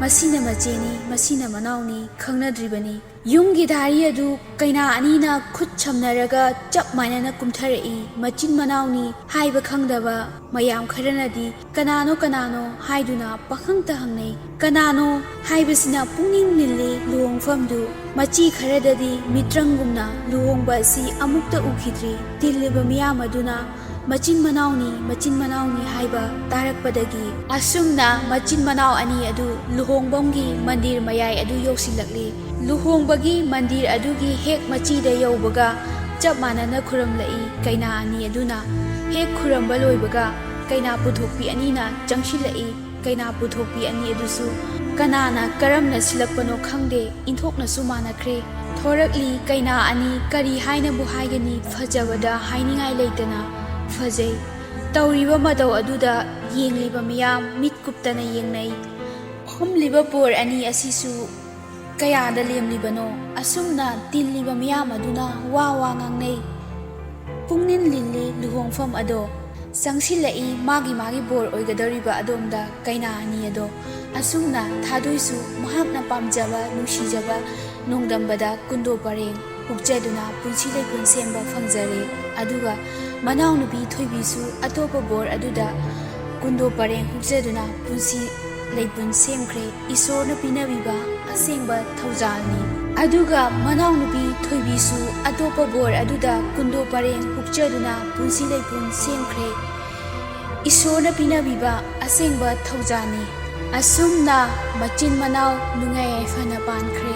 ꯃꯁꯤꯅ ꯃꯆꯦꯅꯤ, ꯃꯁꯤꯅ ꯃꯅꯥꯎꯅꯤ ꯈꯪꯅꯗ꯭ꯔꯤꯕꯅꯤ꯫ ꯌꯨꯝꯒꯤ ꯙꯥꯔꯤ ꯑꯗꯨ ꯀꯩꯅꯥ ꯑꯅꯤꯅ ꯈꯨꯠ ꯁꯝꯅꯔꯒ ꯆꯞ ꯃꯥꯟꯅꯅ ꯀꯨꯝꯊꯔꯛꯏ꯫ ꯃꯆꯤꯟ ꯃꯅꯥꯎꯅꯤ ꯍꯥꯏꯕ ꯈꯪꯗꯕ ꯃꯌꯥꯝ ꯈꯔꯅꯗꯤ ꯀꯅꯥꯅꯣ ꯀꯅꯥꯅꯣ ꯍꯥꯏꯗꯨꯅ ꯄꯥꯈꯪꯇ ꯍꯪꯅꯩ꯫ ꯀꯅꯥꯅꯣ ꯍꯥꯏꯕꯁꯤꯅ ꯄꯨꯛꯅꯤꯡ ꯅꯤꯜꯂꯤ ꯂꯨꯍꯣꯡꯐꯝꯗꯨ꯫ ꯃꯆꯤ ꯈꯔꯗꯗꯤ ꯃꯤꯇ꯭ꯔꯪꯒꯨꯝꯅ ꯂꯨꯍꯣꯡꯕ ꯑꯁꯤ ꯑꯃꯨꯛꯇ ꯎꯈꯤꯗ꯭ꯔꯤ꯫ ꯇꯤꯜꯂꯤꯕ ꯃꯤꯌꯥꯝ ꯑꯗꯨꯅ ꯃꯆꯤꯟ ꯃꯅꯥꯎꯅꯤ, ꯃꯆꯤꯟ ꯃꯅꯥꯎꯅꯤ ꯍꯥꯏꯕ ꯇꯥꯔꯛꯄꯗꯒꯤ ꯑꯁꯨꯝꯅ ꯃꯆꯤꯟ ꯃꯅꯥꯎ ꯑꯅꯤ ꯑꯗꯨ ꯂꯨꯍꯣꯡꯐꯝꯒꯤ ꯃꯟꯗꯤꯔ ꯃꯌꯥꯏ ꯑꯗꯨ ꯌꯧꯁꯤꯜꯂꯛꯂꯤ꯫ ꯂꯨꯍꯣꯡꯕꯒꯤ ꯃꯟꯗꯤꯔ ꯑꯗꯨꯒꯤ ꯍꯦꯛ ꯃꯆꯤꯗ ꯌꯧꯕꯒ ꯆꯞ ꯃꯥꯟꯅꯅ ꯈꯨꯔꯨꯝꯂꯛꯏ꯫ ꯀꯩꯅꯥ ꯑꯅꯤ ꯑꯗꯨꯅ ꯍꯦꯛ ꯈꯨꯔꯨꯝꯕ ꯂꯣꯏꯕꯒ ꯀꯩꯅꯥ ꯄꯨꯊꯣꯛꯄꯤ ꯑꯅꯤꯅ ꯆꯪꯁꯤꯜꯂꯛꯏ꯫ ꯀꯩꯅꯥ ꯄꯨꯊꯣꯛꯄꯤ ꯑꯅꯤ ꯑꯗꯨꯁꯨ ꯀꯅꯥꯅ ꯀꯔꯝꯅ ꯁꯤꯜꯂꯛꯄꯅꯣ ꯈꯪꯗꯦ, ꯏꯟꯊꯣꯛꯅꯁꯨ ꯃꯥꯟꯅꯈ꯭ꯔꯦ꯫ ꯊꯣꯔꯛꯂꯤ ꯀꯩꯅꯥ ꯑꯅꯤ ꯀꯔꯤ ꯍꯥꯏꯅꯕꯨ ꯍꯥꯏꯒꯅꯤ, ꯐꯖꯕꯗ ꯍꯥꯏꯅꯤꯡꯉꯥꯏ ꯂꯩꯇꯅ ꯐꯖꯩ꯫ ꯇꯧꯔꯤꯕ ꯃꯇꯧ ꯑꯗꯨꯗ ꯌꯦꯡꯂꯤꯕ ꯃꯤꯌꯥꯝ ꯃꯤꯠ ꯀꯨꯞꯇꯅ ꯌꯦꯡꯅꯩ꯫ ꯐꯝꯂꯤꯕ ꯕꯣꯔ ꯑꯅꯤ ꯑꯁꯤꯁꯨ ꯀꯌꯥꯗ ꯂꯦꯝꯂꯤꯕꯅꯣ? ꯑꯁꯨꯝꯅ ꯇꯤꯜꯂꯤꯕ ꯃꯤꯌꯥꯝ ꯑꯗꯨꯅ ꯋꯥ ꯋꯥ ꯉꯥꯡꯅꯩ꯫ ꯄꯨꯛꯅꯤꯡ ꯂꯤꯜꯂꯤ ꯂꯨꯍꯣꯡꯐꯝ ꯑꯗꯣ꯫ ꯆꯪꯁꯤꯜꯂꯛꯏ ꯃꯥꯒꯤ ꯃꯥꯒꯤ ꯕꯣꯔ ꯑꯣꯏꯒꯗꯧꯔꯤꯕ ꯑꯗꯣꯝꯗ ꯀꯩꯅꯥ ꯑꯅꯤ ꯑꯗꯣ꯫ ꯑꯁꯨꯝꯅ ꯊꯥꯗꯣꯏꯁꯨ ꯃꯍꯥꯛꯅ ꯄꯥꯝꯖꯕ, ꯅꯨꯡꯁꯤꯖꯕ ꯅꯣꯡꯗꯝꯕꯗ ꯀꯨꯟꯗꯣ ꯄꯔꯦꯡ ꯍꯨꯛꯆꯗꯨꯅ ꯄꯨꯟꯁꯤ ꯂꯩꯄꯨꯟ ꯁꯦꯝꯕ ꯐꯪꯖꯔꯦ꯫ ꯑꯗꯨꯒ ꯃꯅꯥꯎꯅꯨꯄꯤ ꯊꯣꯏꯕꯤꯁꯨ ꯑꯇꯣꯞꯄ ꯕꯣꯔ ꯑꯗꯨꯗ ꯀꯨꯟꯗꯣ ꯄꯔꯦꯡ ꯍꯨꯛꯆꯗꯨꯅ ꯄꯨꯟꯁꯤ ꯂꯩꯄꯨꯟ ꯁꯦꯝꯈ꯭ꯔꯦ꯫ ꯏꯁꯣꯔꯅ ꯄꯤꯅꯕꯤꯕ ꯑꯁꯦꯡꯕ ꯊꯧꯖꯥꯜꯅꯤ꯫ ꯑꯗꯨꯒ ꯃꯅꯥꯎꯅꯨꯄꯤ ꯊꯣꯏꯕꯤꯁꯨ ꯑꯇꯣꯞꯄ ꯕꯣꯔ ꯑꯗꯨꯗ ꯀꯨꯟꯗꯣ ꯄꯔꯦꯡ ꯍꯨꯛꯆꯗꯨꯅ ꯄꯨꯟꯁꯤ ꯂꯩꯄꯨꯟ ꯁꯦꯝꯈ꯭ꯔꯦ꯫ ꯏꯁꯣꯔꯅ ꯄꯤꯅꯕꯤꯕ ꯑꯁꯦꯡꯕ ꯊꯧꯖꯥꯜꯅꯤ꯫ ꯑꯁꯨꯝꯅ ꯃꯆꯤꯟ ꯃꯅꯥꯎ ꯅꯨꯡꯉꯥꯏ ꯌꯥꯏꯐꯅ ꯄꯥꯟꯈ꯭ꯔꯦ꯫